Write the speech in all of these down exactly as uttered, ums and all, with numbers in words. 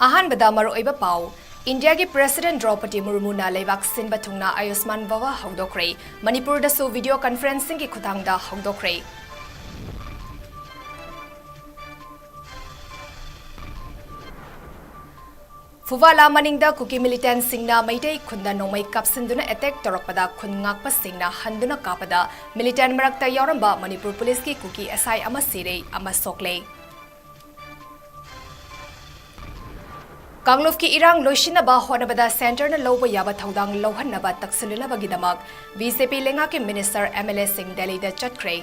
ꯑꯍꯥꯟꯕꯗ ꯃꯔꯨꯑꯣꯏꯕ ꯄꯥꯎ꯫ ꯏꯟꯗꯤꯌꯥꯒꯤ President ꯗ꯭ꯔꯧꯄꯗꯤ ꯃꯨꯔꯃꯨꯅ ꯂꯩꯕꯥꯛ ꯁꯤꯟꯕ ꯊꯨꯡꯅ ꯑꯌꯨꯁꯃꯥꯟ ꯚꯋ ꯍꯧꯗꯣꯛꯈ꯭ꯔꯦ꯫ ꯃꯅꯤꯄꯨꯔꯗꯁꯨ video conferencingꯒꯤ ꯈꯨꯠꯊꯥꯡꯗ ꯍꯧꯗꯣꯛꯈ꯭ꯔꯦ꯫ ꯐꯨꯕꯥꯂꯥ ꯃꯅꯤꯡꯗ ꯀꯨꯀꯤ militantꯁꯤꯡꯅ ꯃꯩꯇꯩ ꯈꯨꯟꯗ ꯅꯣꯡꯃꯩ ꯀꯥꯞꯁꯤꯟꯗꯨꯅ attack ꯇꯧꯔꯛꯄꯗ ꯈꯨꯟ ꯉꯥꯛꯄꯁꯤꯡꯅ ꯍꯟꯗꯨꯅ ꯀꯥꯞꯄꯗ militant ꯃꯔꯛꯇ ꯌꯥꯎꯔꯝꯕ ꯃꯅꯤꯄꯨꯔ ꯄꯨꯂꯤꯁꯀꯤ ꯀꯨꯀꯤ SI ꯑꯃ ꯁꯤꯔꯦ, ꯑꯃ ꯁꯣꯛꯂꯦ꯫ ꯀꯥꯡꯂꯨꯞꯀꯤ ꯏꯔꯥꯡ ꯂꯣꯏꯁꯤꯟꯅꯕ ꯍꯣꯠꯅꯕꯗ centreꯅ ꯂꯧꯕ ꯌꯥꯕ ꯊꯧꯗꯥꯡ ꯂꯧꯍꯟꯅꯕ ꯇꯛꯁꯤꯜꯂꯨꯅꯕꯒꯤꯗꯃꯛ BJP ꯂꯩꯉꯥꯛꯀꯤ minister, MLAꯁꯤꯡ ꯗꯦꯜꯂꯤꯗ ꯆꯠꯈ꯭ꯔꯦ꯫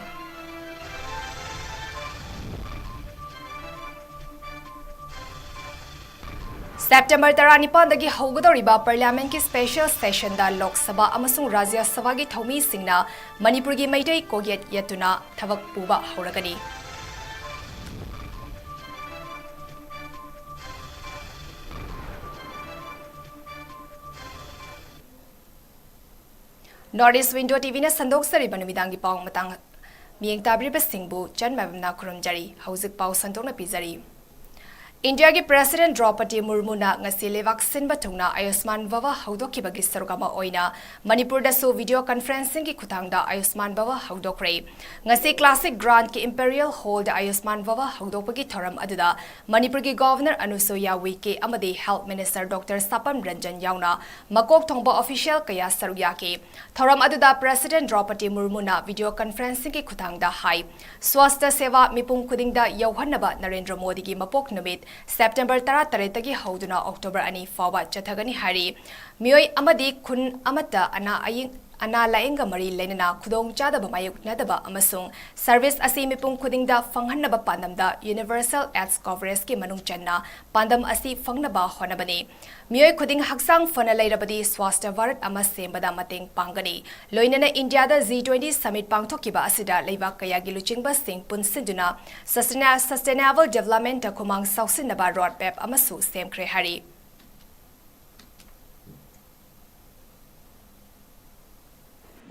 September ꯇꯔꯥꯅꯤꯄꯥꯟꯗꯒꯤ ꯍꯧꯒꯗꯧꯔꯤꯕ Parliamentꯀꯤ special sessionꯗ ꯂꯣꯛ ꯁꯚꯥ ꯑꯃꯁꯨꯡ ꯔꯥꯖ꯭ꯌ ꯁꯚꯥꯒꯤ ꯊꯧꯃꯤꯁꯤꯡꯅ ꯃꯅꯤꯄꯨꯔꯒꯤ ꯃꯩꯇꯩ ꯀꯣꯛꯌꯦꯠ ꯌꯦꯠꯇꯨꯅ ꯊꯕꯛ ꯄꯨꯕ ꯍꯧꯔꯒꯅꯤ꯫ North East Window TVꯅ ꯁꯟꯗꯣꯛꯆꯔꯤꯕ ꯅꯨꯃꯤꯗꯥꯡꯒꯤ ꯄꯥꯎ ꯃꯇꯥꯡ ꯃꯤꯠꯌꯦꯡ ꯇꯥꯕꯤꯔꯤꯕꯁꯤꯡꯕꯨ ꯆꯟ ꯃꯥꯏꯕꯝꯅ ꯈꯨꯔꯨꯝꯖꯔꯤ꯫ ꯍꯧꯖꯤꯛ ꯄꯥꯎ ꯁꯟꯗꯣꯛꯅ ꯄꯤꯖꯔꯤ꯫ ꯏꯟꯗꯤꯌꯥꯒꯤ President ꯗ꯭ꯔꯧꯄꯗꯤ ꯃꯨꯔꯃꯨꯅ ꯉꯁꯤ ꯂꯩꯕꯥꯛ ꯁꯤꯟꯕ ꯊꯨꯡꯅ ꯑꯌꯨꯁꯃꯥꯟ ꯚꯋ ꯍꯧꯗꯣꯛꯈꯤꯕꯒꯤ ꯁꯔꯨꯛ ꯑꯃ ꯑꯣꯏꯅ ꯃꯅꯤꯄꯨꯔꯗꯁꯨ video conferencingꯒꯤ ꯈꯨꯠꯊꯥꯡꯗ ꯑꯌꯨꯁꯃꯥꯟ ꯚꯋ ꯍꯧꯗꯣꯛꯈ꯭ꯔꯦ꯫ ꯉꯁꯤ Classic Groundꯀꯤ Imperial Hallꯗ ꯑꯌꯨꯁꯃꯥꯟ ꯚꯋ ꯍꯧꯗꯣꯛꯄꯒꯤ ꯊꯧꯔꯝ ꯑꯗꯨꯗ ꯃꯅꯤꯄꯨꯔꯒꯤ Governor ꯑꯅꯨꯁꯨꯏꯌꯥ ꯎꯏꯀꯦ ꯑꯃꯗꯤ Health Minister Doctor ꯁꯥꯄꯝ ꯔꯟꯖꯟ ꯌꯥꯎꯅ ꯃꯀꯣꯛ ꯊꯣꯡꯕ official ꯀꯌꯥ ꯁꯔꯨꯛ ꯌꯥꯈꯤ꯫ ꯊꯧꯔꯝ ꯑꯗꯨꯗ President ꯗ꯭ꯔꯧꯄꯗꯤ ꯃꯨꯔꯃꯨꯅ video conferencingꯒꯤ ꯈꯨꯠꯊꯥꯡꯗ ꯍꯥꯏ, ꯁ꯭ꯋꯥꯁꯊ ꯁꯦꯋꯥ ꯃꯤꯄꯨꯝ ꯈꯨꯗꯤꯡꯗ ꯌꯧꯍꯟꯅꯕ ꯅꯔꯦꯟꯗ꯭ꯔ ꯃꯣꯗꯤꯒꯤ ꯃꯄꯣꯛ ꯅꯨꯃꯤꯠ September ꯇꯔꯥꯇꯔꯦꯠꯇꯒꯤ ꯍꯧꯗꯨꯅ October ꯑꯅꯤ ꯐꯥꯎꯕ ꯆꯠꯊꯒꯅꯤ ꯍꯥꯏꯔꯤ꯫ ꯃꯤꯑꯣꯏ ꯑꯃꯗꯤ ꯈꯨꯟ ꯑꯃꯠꯇ ꯑꯅꯥ ꯑꯌꯦꯡ, ꯑꯅꯥ ꯂꯥꯌꯦꯡꯒ ꯃꯔꯤ ꯂꯩꯅꯅ ꯈꯨꯗꯣꯡꯆꯥꯗꯕ ꯃꯥꯌꯣꯛꯅꯗꯕ ꯑꯃꯁꯨꯡ service ꯑꯁꯤ ꯃꯤꯄꯨꯝ ꯈꯨꯗꯤꯡꯗ ꯐꯪꯍꯟꯅꯕ ꯄꯥꯟꯗꯝꯗ universal AIDS coverageꯀꯤ ꯃꯅꯨꯡ ꯆꯟꯅ ꯄꯥꯟꯗꯝ ꯑꯁꯤ ꯐꯪꯅꯕ ꯍꯣꯠꯅꯕꯅꯤ꯫ ꯃꯤꯑꯣꯏ ꯈꯨꯗꯤꯡ ꯍꯛꯆꯥꯡ ꯐꯅ ꯂꯩꯔꯕꯗꯤ ꯁ꯭ꯋꯥꯁꯊ ꯚꯥꯔꯠ ꯑꯃ ꯁꯦꯝꯕꯗ ꯃꯇꯦꯡ ꯄꯥꯡꯒꯅꯤ꯫ ꯂꯣꯏꯅꯅ ꯏꯟꯗꯤꯌꯥꯗ G twenty summit ꯄꯥꯡꯊꯣꯛꯈꯤꯕ ꯑꯁꯤꯗ ꯂꯩꯕꯥꯛ ꯀꯌꯥꯒꯤ ꯂꯨꯆꯤꯡꯕꯁꯤꯡ ꯄꯨꯟꯁꯤꯟꯗꯨꯅ sustaina-, sustainable developmentꯇ ꯈꯨꯃꯥꯡ ꯆꯥꯎꯁꯤꯟꯅꯕ road map ꯑꯃꯁꯨ ꯁꯦꯝꯈ꯭ꯔꯦ ꯍꯥꯏꯔꯤ꯫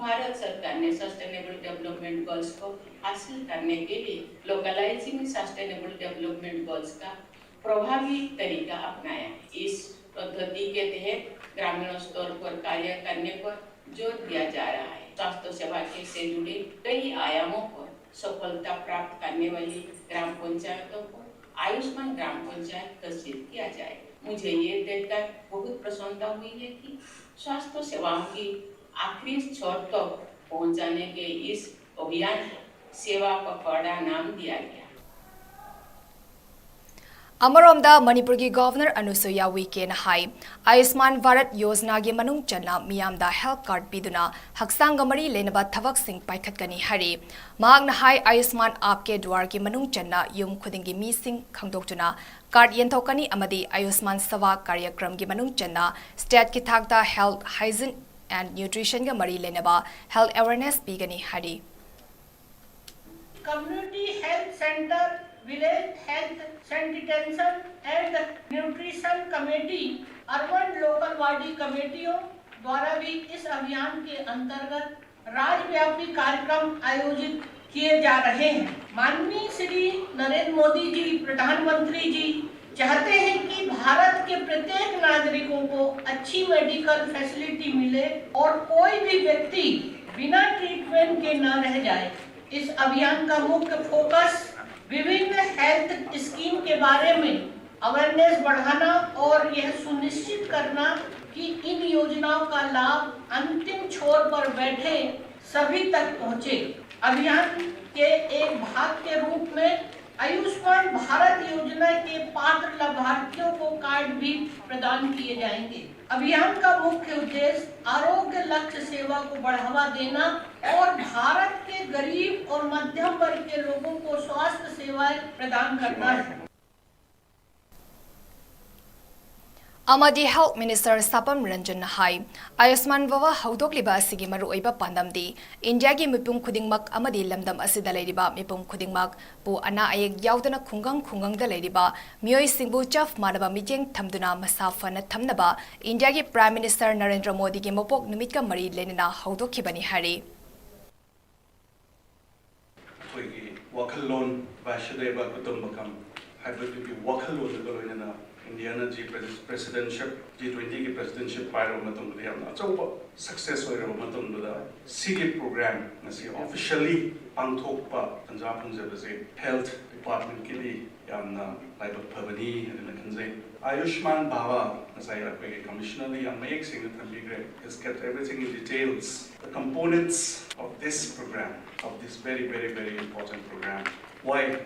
भारत सरकार ने सस्टेनेबल डेवलपमेंट गोल्स को हासिल करने के लिए लोकलाइजिंग सस्टेनेबल डेवलपमेंट गोल्स का प्रभावी तरीका अपनाया है। इस पद्धति के तहत ग्रामीण स्तर पर कार्य करने पर जोर दिया जा रहा है। स्वास्थ्य सेवा के से जुड़े कई आयामों पर सफलता प्राप्त करने वाली ग्राम पंचायतों को आयुष्मान ग्राम पंचायत घोषित किया जाए। मुझे ये देखकर बहुत प्रसन्नता हुई है कि स्वास्थ्य सेवाओं की आखिरी छोर तक पहुंचाने के इस अभियान को सेवा पखवाड़ा नाम दिया गया। ꯑꯃꯔꯣꯝꯗ ꯃꯅꯤꯄꯨꯔꯒꯤ ꯒꯣꯚꯔꯅꯔ ꯑꯅꯨꯁꯨꯏꯌꯥ ꯎꯏꯀꯦꯅ ꯍꯥꯏ, ꯑꯌꯨꯁꯃꯥꯟ ꯚꯥꯔꯠ ꯌꯣꯖꯅꯥꯒꯤ ꯃꯅꯨꯡ ꯆꯟꯅ ꯃꯤꯌꯥꯝꯗ ꯍꯦꯜꯊ ꯀꯥꯔꯗ ꯄꯤꯗꯨꯅ ꯍꯛꯆꯥꯡꯒ ꯃꯔꯤ ꯂꯩꯅꯕ ꯊꯕꯛꯁꯤꯡ ꯄꯥꯏꯈꯠꯀꯅꯤ ꯍꯥꯏꯔꯤ꯫ ꯃꯍꯥꯛꯅ ꯍꯥꯏ, ꯑꯌꯨꯁꯃꯥꯟ ꯑꯥꯞꯀꯦ ꯗ꯭ꯋꯥꯔꯒꯤ ꯃꯅꯨꯡ ꯆꯟꯅ ꯌꯨꯝ ꯈꯨꯗꯤꯡꯒꯤ ꯃꯤꯁꯤꯡ ꯈꯪꯗꯣꯛꯇꯨꯅ ꯀꯥꯔꯗ ꯌꯦꯟꯊꯣꯛꯀꯅꯤ ꯑꯃꯗꯤ ꯑꯌꯨꯁꯃꯥꯟ ꯁꯚꯥ ꯀꯥꯔꯌꯀ꯭ꯔꯝꯒꯤ ꯃꯅꯨꯡ ꯆꯟꯅ ꯁ꯭ꯇꯦꯠꯀꯤ ꯊꯥꯛꯇ ꯍꯦꯜꯊ, ꯍꯥꯏꯖꯤꯟ ꯑꯦꯟ ꯅ꯭ꯌꯨꯇ꯭ꯔꯤꯁꯟꯒ ꯃꯔꯤ ꯂꯩꯅꯕ ꯍꯦꯜꯊ ꯑꯦꯋꯦꯔꯅꯦꯁ ꯄꯤꯒꯅꯤ ꯍꯥꯏꯔꯤ꯫ Community health centre, village health sanitation and nutrition committee, urban local body कमेटियों द्वारा भी इस अभियान के अंतर्गत राज्यव्यापी कार्यक्रम आयोजित किए जा रहे हैं। माननीय श्री नरेंद्र मोदी जी, प्रधानमंत्री जी, चाहते हैं कि भारत के प्रत्येक नागरिकों को अच्छी मेडिकल फैसिलिटी मिले और कोई भी व्यक्ति बिना ट्रीटमेंट के न रह जाए। इस अभियान का मुख्य फोकस विभिन्न हेल्थ स्कीम के बारे में अवेयरनेस बढ़ाना और यह सुनिश्चित करना कि इन योजनाओं का लाभ अंतिम छोर पर बैठे सभी तक पहुंचे। अभियान के एक भाग के रूप में आयुष्मान भारत योजना के पात्र लाभार्थियों को कार्ड भी प्रदान किए जाएंगे। अभियान का मुख्य उद्देश्य आरोग्य लक्ष्य सेवा को बढ़ावा देना और भारत के गरीब और मध्यम वर्ग के लोगों को स्वास्थ्य सेवाएं प्रदान करना है। ꯑꯃꯗꯤ ꯍꯦꯜꯊ ꯃꯤꯅꯤꯁꯇꯔ ꯁꯥꯄꯝ ꯔꯟꯖꯟꯅ ꯍꯥꯏ, ꯑꯌꯨꯁꯃꯥꯟ ꯚꯥꯚ ꯍꯧꯗꯣꯛꯂꯤꯕ ꯑꯁꯤꯒꯤ ꯃꯔꯨꯑꯣꯏꯕ ꯄꯥꯟꯗꯝꯗꯤ ꯏꯟꯗꯤꯌꯥꯒꯤ ꯃꯤꯄꯨꯝ ꯈꯨꯗꯤꯡꯃꯛ ꯑꯃꯗꯤ ꯂꯝꯗꯝ ꯑꯁꯤꯗ ꯂꯩꯔꯤꯕ ꯃꯤꯄꯨꯝ ꯈꯨꯗꯤꯡꯃꯛꯄꯨ ꯑꯅꯥ ꯑꯌꯦꯛ ꯌꯥꯎꯗꯅ ꯈꯨꯡꯒꯪ ꯈꯨꯡꯒꯪꯗ ꯂꯩꯔꯤꯕ ꯃꯤꯑꯣꯏꯁꯤꯡꯕꯨ ꯆꯞ ꯃꯥꯟꯅꯕ ꯃꯤꯠꯌꯦꯡ ꯊꯝꯗꯨꯅ ꯃꯁꯥ ꯐꯅ ꯊꯝꯅꯕ ꯏꯟꯗꯤꯌꯥꯒꯤ ꯄ꯭ꯔꯥꯏꯝ ꯃꯤꯅꯤꯁꯇꯔ ꯅꯔꯦꯟꯗ꯭ꯔ ꯃꯣꯗꯤꯒꯤ ꯃꯄꯣꯛ ꯅꯨꯃꯤꯠꯀ ꯃꯔꯤ ꯂꯩꯅꯅ ꯍꯧꯗꯣꯛꯈꯤꯕꯅꯤ ꯍꯥꯏꯔꯤ꯫ ꯑꯩꯈꯣꯏꯒꯤ ꯋꯥꯈꯜꯂꯣꯟ ꯚꯥꯁꯨꯗꯦꯕ ꯀꯨꯇꯨꯝꯕꯀꯝ ꯍꯥꯏꯕꯗꯨꯒꯤ ꯋꯥꯈꯜꯂꯣꯟꯗꯨꯒ ꯂꯣꯏꯅꯅ ꯏꯟꯗꯤꯌꯥꯅ ꯖꯤ ꯄ꯭ꯔꯦꯁꯤꯗꯦꯟꯁꯤꯞ, ꯖꯤ ꯇ꯭ꯋꯦꯟꯇꯤꯒꯤ ꯄ꯭ꯔꯦꯁꯤꯗꯦꯟꯁꯤꯞ ꯄꯥꯏꯔꯕ ꯃꯇꯝꯗꯗꯤ ꯌꯥꯝꯅ ꯑꯆꯧꯕ ꯁꯛꯁꯦꯁ ꯑꯣꯏꯔꯕ ꯃꯇꯝꯗꯨꯗ ꯁꯤꯒꯤ ꯄ꯭ꯔꯣꯒ꯭ꯔꯥꯝ ꯉꯁꯤ ꯑꯣꯐꯤꯁꯤꯌꯦꯜꯂꯤ ꯄꯥꯡꯊꯣꯛꯄ ꯇꯟꯖꯥ ꯐꯪꯖꯕꯁꯦ ꯍꯦꯜꯊ ꯗꯤꯄꯥꯔꯠꯃꯦꯟꯠꯀꯤꯗꯤ ꯌꯥꯝꯅ ꯂꯥꯏꯕꯛ ꯐꯕꯅꯤ ꯍꯥꯏꯅ ꯈꯟꯖꯩ꯫ ꯑꯌꯨꯁꯃꯥꯟ ꯚꯥꯕꯥ ꯉꯁꯥꯏ ꯑꯩꯈꯣꯏꯒꯤ ꯀꯃꯤꯁꯅꯔꯅ ꯌꯥꯝ ꯃꯌꯦꯛ ꯁꯦꯡꯅ ꯊꯝꯕꯤꯈ꯭ꯔꯦ꯫ He's kept everything in details. The components of this program, of this very, very, very important program. Why?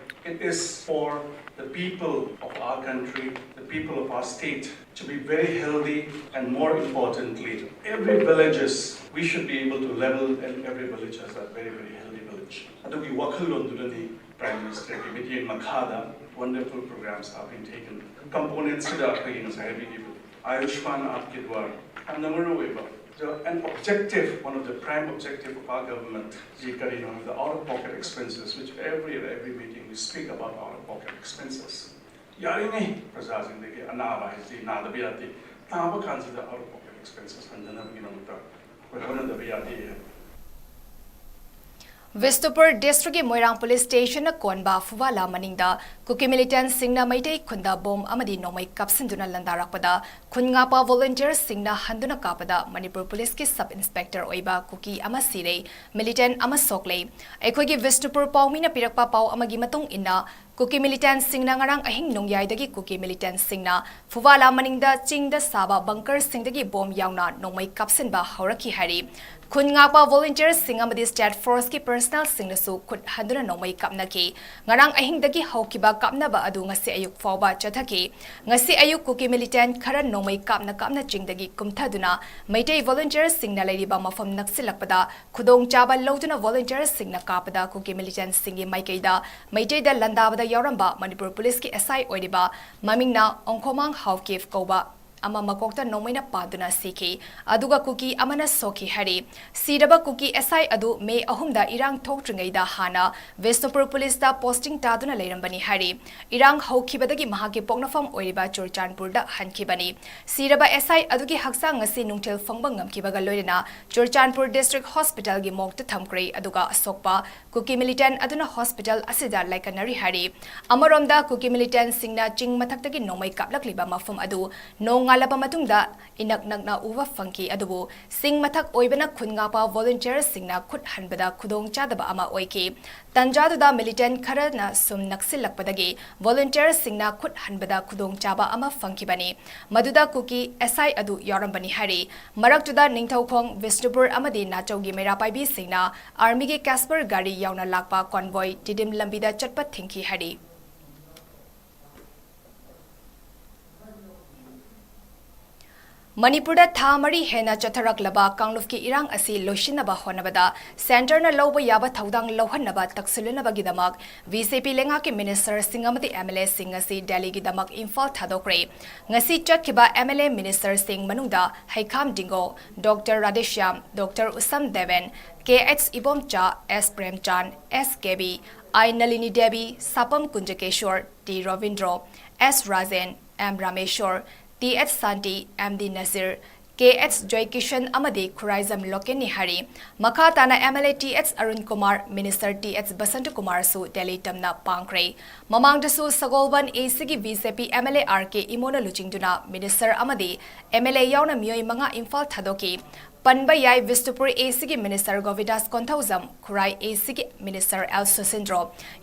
It is for the people of our country, the people of our state, to be very healthy, and more importantly, every villages, we should be able to level and every village as a very, very healthy village. ꯑꯗꯨꯒꯤ ꯋꯥꯈꯜꯂꯣꯟꯗꯨꯅꯅꯤ Prime Ministerꯒꯤ ꯃꯤꯠꯌꯦꯡ ꯃꯈꯥꯗ wonderful programs have been taken꯫ Components ꯁꯤꯗ ꯑꯩꯈꯣꯏꯒꯤ ꯉꯁꯥꯏ ꯍꯥꯏꯕꯤꯈꯤꯕ Ayushman Aap Ke Dwar, ꯌꯥꯝꯅ ꯃꯔꯨ ꯑꯣꯏꯕ, the, an objective, one of the prime objective of our government ꯁꯤ ꯀꯔꯤꯅꯣ ꯍꯥꯏꯕꯗ out of pocket expenses, which every, every meeting we speak about out of pocket expenses꯫ ꯌꯥꯔꯤꯉꯩ ꯄ꯭ꯔꯖꯥꯁꯤꯡꯗꯒꯤ ꯑꯅꯥꯕ ꯍꯥꯏꯁꯤ ꯅꯥꯗꯕ ꯌꯥꯗꯦ, ꯅꯥꯕ ꯀꯥꯟꯁꯤꯗ out of pocket expenses ꯍꯟꯊꯅꯕꯒꯤꯗꯃꯛꯇ ꯑꯩꯈꯣꯏ ꯍꯣꯠꯅꯗꯕ ꯌꯥꯗꯦ꯫ ꯕꯤꯁꯅꯨꯄꯨꯔ ꯗꯤꯁꯇ꯭ꯔꯤꯛꯀꯤ ꯃꯣꯏꯔꯥꯡ ꯄꯨꯂꯤꯁ ꯁ꯭ꯇꯦꯁꯟꯅ ꯀꯣꯟꯕ ꯐꯨꯕꯥꯂꯥ ꯃꯅꯤꯡꯗ ꯀꯨꯀꯤ ꯃꯤꯂꯤꯇꯦꯟꯠꯁꯤꯡꯅ ꯃꯩꯇꯩ ꯈꯨꯟꯗ ꯕꯣꯝ ꯑꯃꯗꯤ ꯅꯣꯡꯃꯩ ꯀꯥꯞꯁꯤꯟꯗꯨꯅ ꯂꯥꯟꯗꯥꯔꯛꯄꯗ ꯈꯨꯟ ꯉꯥꯛꯄ ꯚꯣꯂꯨꯟꯇꯤꯌꯔꯁꯤꯡꯅ ꯍꯟꯗꯨꯅ ꯀꯥꯞꯄꯗ ꯃꯅꯤꯄꯨꯔ ꯄꯨꯂꯤꯁꯀꯤ ꯁꯕ ꯏꯟꯁꯄꯦꯛꯇꯔ ꯑꯣꯏꯕ ꯀꯨꯀꯤ ꯑꯃ ꯁꯤꯔꯦ, ꯃꯤꯂꯤꯇꯦꯟꯠ ꯑꯃ ꯁꯣꯛꯂꯦ꯫ ꯑꯩꯈꯣꯏꯒꯤ ꯕꯤꯁꯅꯨꯄꯨꯔ ꯄꯥꯎꯃꯤꯅ ꯄꯤꯔꯛꯄ ꯄꯥꯎ ꯑꯃꯒꯤ ꯃꯇꯨꯡ ꯏꯟꯅ, ꯀꯨꯀꯤ ꯃꯤꯂꯤꯇꯦꯟꯠꯁꯤꯡꯅ ꯉꯔꯥꯡ ꯑꯍꯤꯡ ꯅꯣꯡꯌꯥꯏꯗꯒꯤ ꯀꯨꯀꯤ ꯃꯤꯂꯤꯇꯦꯟꯠꯁꯤꯡꯅ ꯐꯨꯕꯥꯂꯥ ꯃꯅꯤꯡꯗ ꯆꯤꯡꯗ ꯁꯥꯕ ꯕꯪꯀꯔꯁꯤꯡꯗꯒꯤ ꯕꯣꯝ ꯌꯥꯎꯅ ꯅꯣꯡꯃꯩ ꯀꯥꯞꯁꯤꯟꯕ ꯍꯧꯔꯛꯈꯤ ꯍꯥꯏꯔꯤ꯫ ꯈꯨꯟ ꯉꯥꯛꯄ ꯚꯣꯂꯨꯟꯇꯤꯌꯔꯁꯤꯡ ꯑꯃꯗꯤ ꯁ꯭ꯇꯦꯠ ꯐꯣꯔꯁꯀꯤ ꯄꯔꯁꯅꯦꯜꯁꯤꯡꯅꯁꯨ ꯈꯨꯠ ꯍꯟꯗꯨꯅ ꯅꯣꯡꯃꯩ ꯀꯥꯞꯅꯈꯤ꯫ ꯉꯔꯥꯡ ꯑꯍꯤꯡꯗꯒꯤ ꯍꯧꯈꯤꯕ ꯀꯥꯞꯅꯕ ꯑꯗꯨ ꯉꯁꯤ ꯑꯌꯨꯛ ꯐꯥꯎꯕ ꯆꯠꯊꯈꯤ꯫ ꯉꯁꯤ ꯑꯌꯨꯛ ꯀꯨꯀꯤ ꯃꯤꯂꯤꯇꯦꯟꯠ ꯈꯔ ꯅꯣꯡꯃꯩ ꯀꯥꯞꯅ ꯀꯥꯞꯅ ꯆꯤꯡꯗꯒꯤ ꯀꯨꯝꯊꯗꯨꯅ ꯃꯩꯇꯩ ꯚꯣꯂꯨꯟꯇꯤꯌꯔꯁꯤꯡꯅ ꯂꯩꯔꯤꯕ ꯃꯐꯝ ꯅꯛꯁꯤꯜꯂꯛꯄꯗ ꯈꯨꯗꯣꯡꯆꯥꯕ ꯂꯧꯗꯨꯅ ꯚꯣꯂꯨꯟꯇꯤꯌꯔꯁꯤꯡꯅ ꯀꯥꯞꯄꯗ ꯀꯨꯀꯤ ꯃꯤꯂꯤꯇꯦꯟꯠꯁꯤꯡꯒꯤ ꯃꯥꯏꯀꯩꯗ ꯃꯩꯇꯩꯗ ꯂꯥꯟꯗꯥꯕꯗ ꯌꯥꯎꯔꯝꯕ ꯃꯅꯤꯄꯨꯔ ꯄꯨꯂꯤꯁꯀꯤ ꯑꯦꯁ ꯑꯥꯏ ꯑꯣꯏꯔꯤꯕ ꯃꯃꯤꯡꯅ ꯑꯣꯡꯈꯣꯃꯥꯡ ꯍꯥꯎꯀꯤꯞ ꯀꯧꯕ ꯑꯃ ꯃꯀꯣꯛꯇ ꯅꯣꯡꯃꯩꯅ ꯄꯥꯟꯗꯨꯅ ꯁꯤꯈꯤ꯫ ꯑꯗꯨꯒ ꯀꯨꯀꯤ ꯑꯃꯅ ꯁꯣꯛꯈꯤ ꯍꯥꯏꯔꯤ꯫ ꯁꯤꯔꯕ ꯀꯨꯀꯤ ꯑꯦꯁ ꯑꯥꯏ ꯑꯗꯨ ꯃꯦ ꯑꯍꯨꯝꯗ ꯏꯔꯥꯡ ꯊꯣꯛꯇ꯭ꯔꯤꯉꯩꯗ ꯍꯥꯟꯅ ꯕꯤꯁꯅꯨꯄꯨꯔ ꯄꯨꯂꯤꯁꯇ ꯄꯣꯁꯇꯤꯡ ꯇꯥꯗꯨꯅ ꯂꯩꯔꯝꯕꯅꯤ ꯍꯥꯏꯔꯤ꯫ ꯏꯔꯥꯡ ꯍꯧꯈꯤꯕꯗꯒꯤ ꯃꯍꯥꯛꯀꯤ ꯄꯣꯛꯅꯐꯝ ꯑꯣꯏꯔꯤꯕ ꯆꯨꯔꯆꯥꯟꯄꯨꯔꯗ ꯍꯟꯈꯤꯕꯅꯤ꯫ ꯁꯤꯔꯕ ꯑꯦꯁ ꯑꯥꯏ ꯑꯗꯨꯒꯤ ꯍꯛꯆꯥꯡ ꯉꯁꯤ ꯅꯨꯡꯊꯤꯜ ꯐꯪꯕ ꯉꯝꯈꯤꯕꯒ ꯂꯣꯏꯅꯅ ꯆꯨꯔꯆꯥꯟꯄꯨꯔ ꯗꯤꯁꯇ꯭ꯔꯤꯛ ꯍꯣꯁꯄꯤꯇꯥꯜꯒꯤ ꯃꯣꯔꯒꯇ ꯊꯝꯈ꯭ꯔꯦ꯫ ꯑꯗꯨꯒ ꯑꯁꯣꯛꯄ ꯀꯨꯀꯤ ꯃꯤꯂꯤꯇꯦꯟ ꯑꯗꯨꯅ ꯍꯣꯁꯄꯤꯇꯥꯜ ꯑꯁꯤꯗ ꯂꯥꯏꯀꯠꯅꯔꯤ ꯍꯥꯏꯔꯤ꯫ ꯑꯃꯔꯣꯝꯗ ꯀꯨꯀꯤ ꯃꯤꯂꯤꯇꯦꯟꯁꯤꯡꯅ ꯆꯤꯡ ꯃꯊꯛꯇꯒꯤ ꯅꯣꯡꯃꯩ ꯀꯥꯞꯂꯛꯂꯤꯕ ꯃꯐꯝ ꯑꯗꯨ ꯅꯣꯡꯉꯥꯜꯂꯕ ꯃꯇꯨꯡꯗ ꯏꯅꯛ ꯅꯛꯅ ꯎꯕ ꯐꯪꯈꯤ꯫ ꯑꯗꯨꯕꯨ ꯆꯤꯡ ꯃꯊꯛ ꯑꯣꯏꯕꯅ ꯈꯨꯟ ꯉꯥꯛꯄ ꯚꯣꯂꯨꯟꯇꯤꯌꯔꯁꯤꯡꯅ ꯈꯨꯠ ꯍꯟꯕꯗ ꯈꯨꯗꯣꯡ ꯆꯥꯗꯕ ꯑꯃ ꯑꯣꯏꯈꯤ꯫ ꯇꯟꯖꯥꯗꯨꯗ ꯃꯤꯂꯤꯇꯦꯟ ꯈꯔꯅ ꯁꯨꯝ ꯅꯛꯁꯤꯜꯂꯛꯄꯗꯒꯤ ꯚꯣꯂꯨꯟꯇꯤꯌꯔꯁꯤꯡꯅ ꯈꯨꯠ ꯍꯟꯕꯗ ꯈꯨꯗꯣꯡꯆꯥꯕ ꯑꯃ ꯐꯪꯈꯤꯕꯅꯤ꯫ ꯃꯗꯨꯗ ꯀꯨꯀꯤ ꯑꯦꯁ ꯑꯥꯏ ꯑꯗꯨ ꯌꯥꯎꯔꯝꯕꯅꯤ ꯍꯥꯏꯔꯤ꯫ ꯃꯔꯛꯇꯨꯗ ꯅꯤꯡꯊꯧꯈꯣꯡ, ꯕꯤꯁꯅꯨꯄꯨꯔ ꯑꯃꯗꯤ ꯅꯥꯆꯧꯒꯤ ꯃꯩꯔꯥ ꯄꯥꯏꯕꯤꯁꯤꯡꯅ ꯑꯥꯔꯃꯤꯒꯤ ꯀꯦꯁꯄꯔ ꯒꯥꯔꯤ ꯌꯥꯎꯅ ꯂꯥꯛꯄ ꯀꯣꯟꯚꯣꯏ ꯇꯤꯗꯤꯝ ꯂꯝꯕꯤꯗ ꯆꯠꯄ ꯊꯤꯡꯈꯤ ꯍꯥꯏꯔꯤ꯫ ꯃꯅꯤꯄꯨꯔꯗ ꯊꯥ ꯃꯔꯤ ꯍꯦꯟꯅ ꯆꯠꯊꯔꯛꯂꯕ ꯀꯥꯡꯂꯨꯞꯀꯤ ꯏꯔꯥꯡ ꯑꯁꯤ ꯂꯣꯏꯁꯤꯟꯅꯕ ꯍꯣꯠꯅꯕꯗ ꯁꯦꯟꯇꯔꯅ ꯂꯧꯕ ꯌꯥꯕ ꯊꯧꯗꯥꯡ ꯂꯧꯍꯟꯅꯕ ꯇꯛꯁꯤꯜꯂꯅꯕꯒꯤꯗꯃꯛ ꯕꯤ ꯖꯦ ꯄꯤ ꯂꯩꯉꯥꯛꯀꯤ ꯃꯤꯅꯤꯁꯇꯔꯁꯤꯡ ꯑꯃꯗꯤ ꯑꯦꯝ ꯑꯦꯜ ꯑꯦꯁꯤꯡ ꯑꯁꯤ ꯗꯦꯜꯂꯤꯒꯤꯗꯃꯛ ꯏꯝꯐꯥꯜ ꯊꯥꯗꯣꯛꯈ꯭ꯔꯦ꯫ ꯉꯁꯤ ꯆꯠꯈꯤꯕ ꯑꯦꯝ ꯑꯦꯜ ꯑꯦ ꯃꯤꯅꯤꯁꯇꯔꯁꯤꯡ ꯃꯅꯨꯡꯗ ꯍꯩꯈꯥꯝ ꯗꯤꯡꯒꯣ, doctor Radheshyam, doctor Usham Deben, K H Ibomcha, S Premchand, S Kebi, I Nalini Devi, Sapam Kunjakesor, T Robindro, S Rajen, M Rameshor, T H Shanti, M D Nazir, K H Joykishan ꯑꯃꯗꯤ ꯈꯨꯔꯥꯏꯖꯝ ꯂꯣꯀꯦꯟꯅꯤ ꯍꯥꯏꯔꯤ꯫ ꯃꯈꯥ ꯇꯥꯅ M L A T H Arun Kumar, minister T H Basanta ꯀꯨꯃꯥꯔꯁꯨ ꯗꯦꯜꯂꯤ ꯇꯝꯅ ꯄꯥꯡꯈ꯭ꯔꯦ꯫ ꯃꯃꯥꯡꯗꯁꯨ ꯁꯒꯣꯜꯕꯟ ꯑꯦ ꯁꯤꯒꯤ B J P M L A R ꯀꯦ ꯏꯃꯣꯅ ꯂꯨꯆꯤꯡꯗꯨꯅ ꯃꯤꯅꯤꯁꯇꯔ ꯑꯃꯗꯤ ꯑꯦꯝ ꯑꯦꯜ ꯑꯦ ꯌꯥꯎꯅ ꯃꯤꯑꯣꯏ ꯃꯉꯥ ꯏꯝꯐꯥꯜ ꯊꯥꯗꯣꯛꯈꯤ꯫ ꯄꯟꯕ ꯌꯥꯏ, ꯕꯤꯁꯅꯨꯄꯨꯔ ꯑꯦ ꯁꯤꯒꯤ ꯃꯤꯅꯤꯁꯇꯔ ꯒꯣꯕꯤꯟꯗꯥꯁ ꯀꯣꯟꯊꯧꯖꯝ, ꯈꯨꯔꯥꯏ ꯑꯦ ꯁꯤꯒꯤ ꯃꯤꯅꯤꯁꯇꯔ ꯑꯦꯜ ꯁꯨꯁꯤꯟꯗ꯭ꯔꯣ,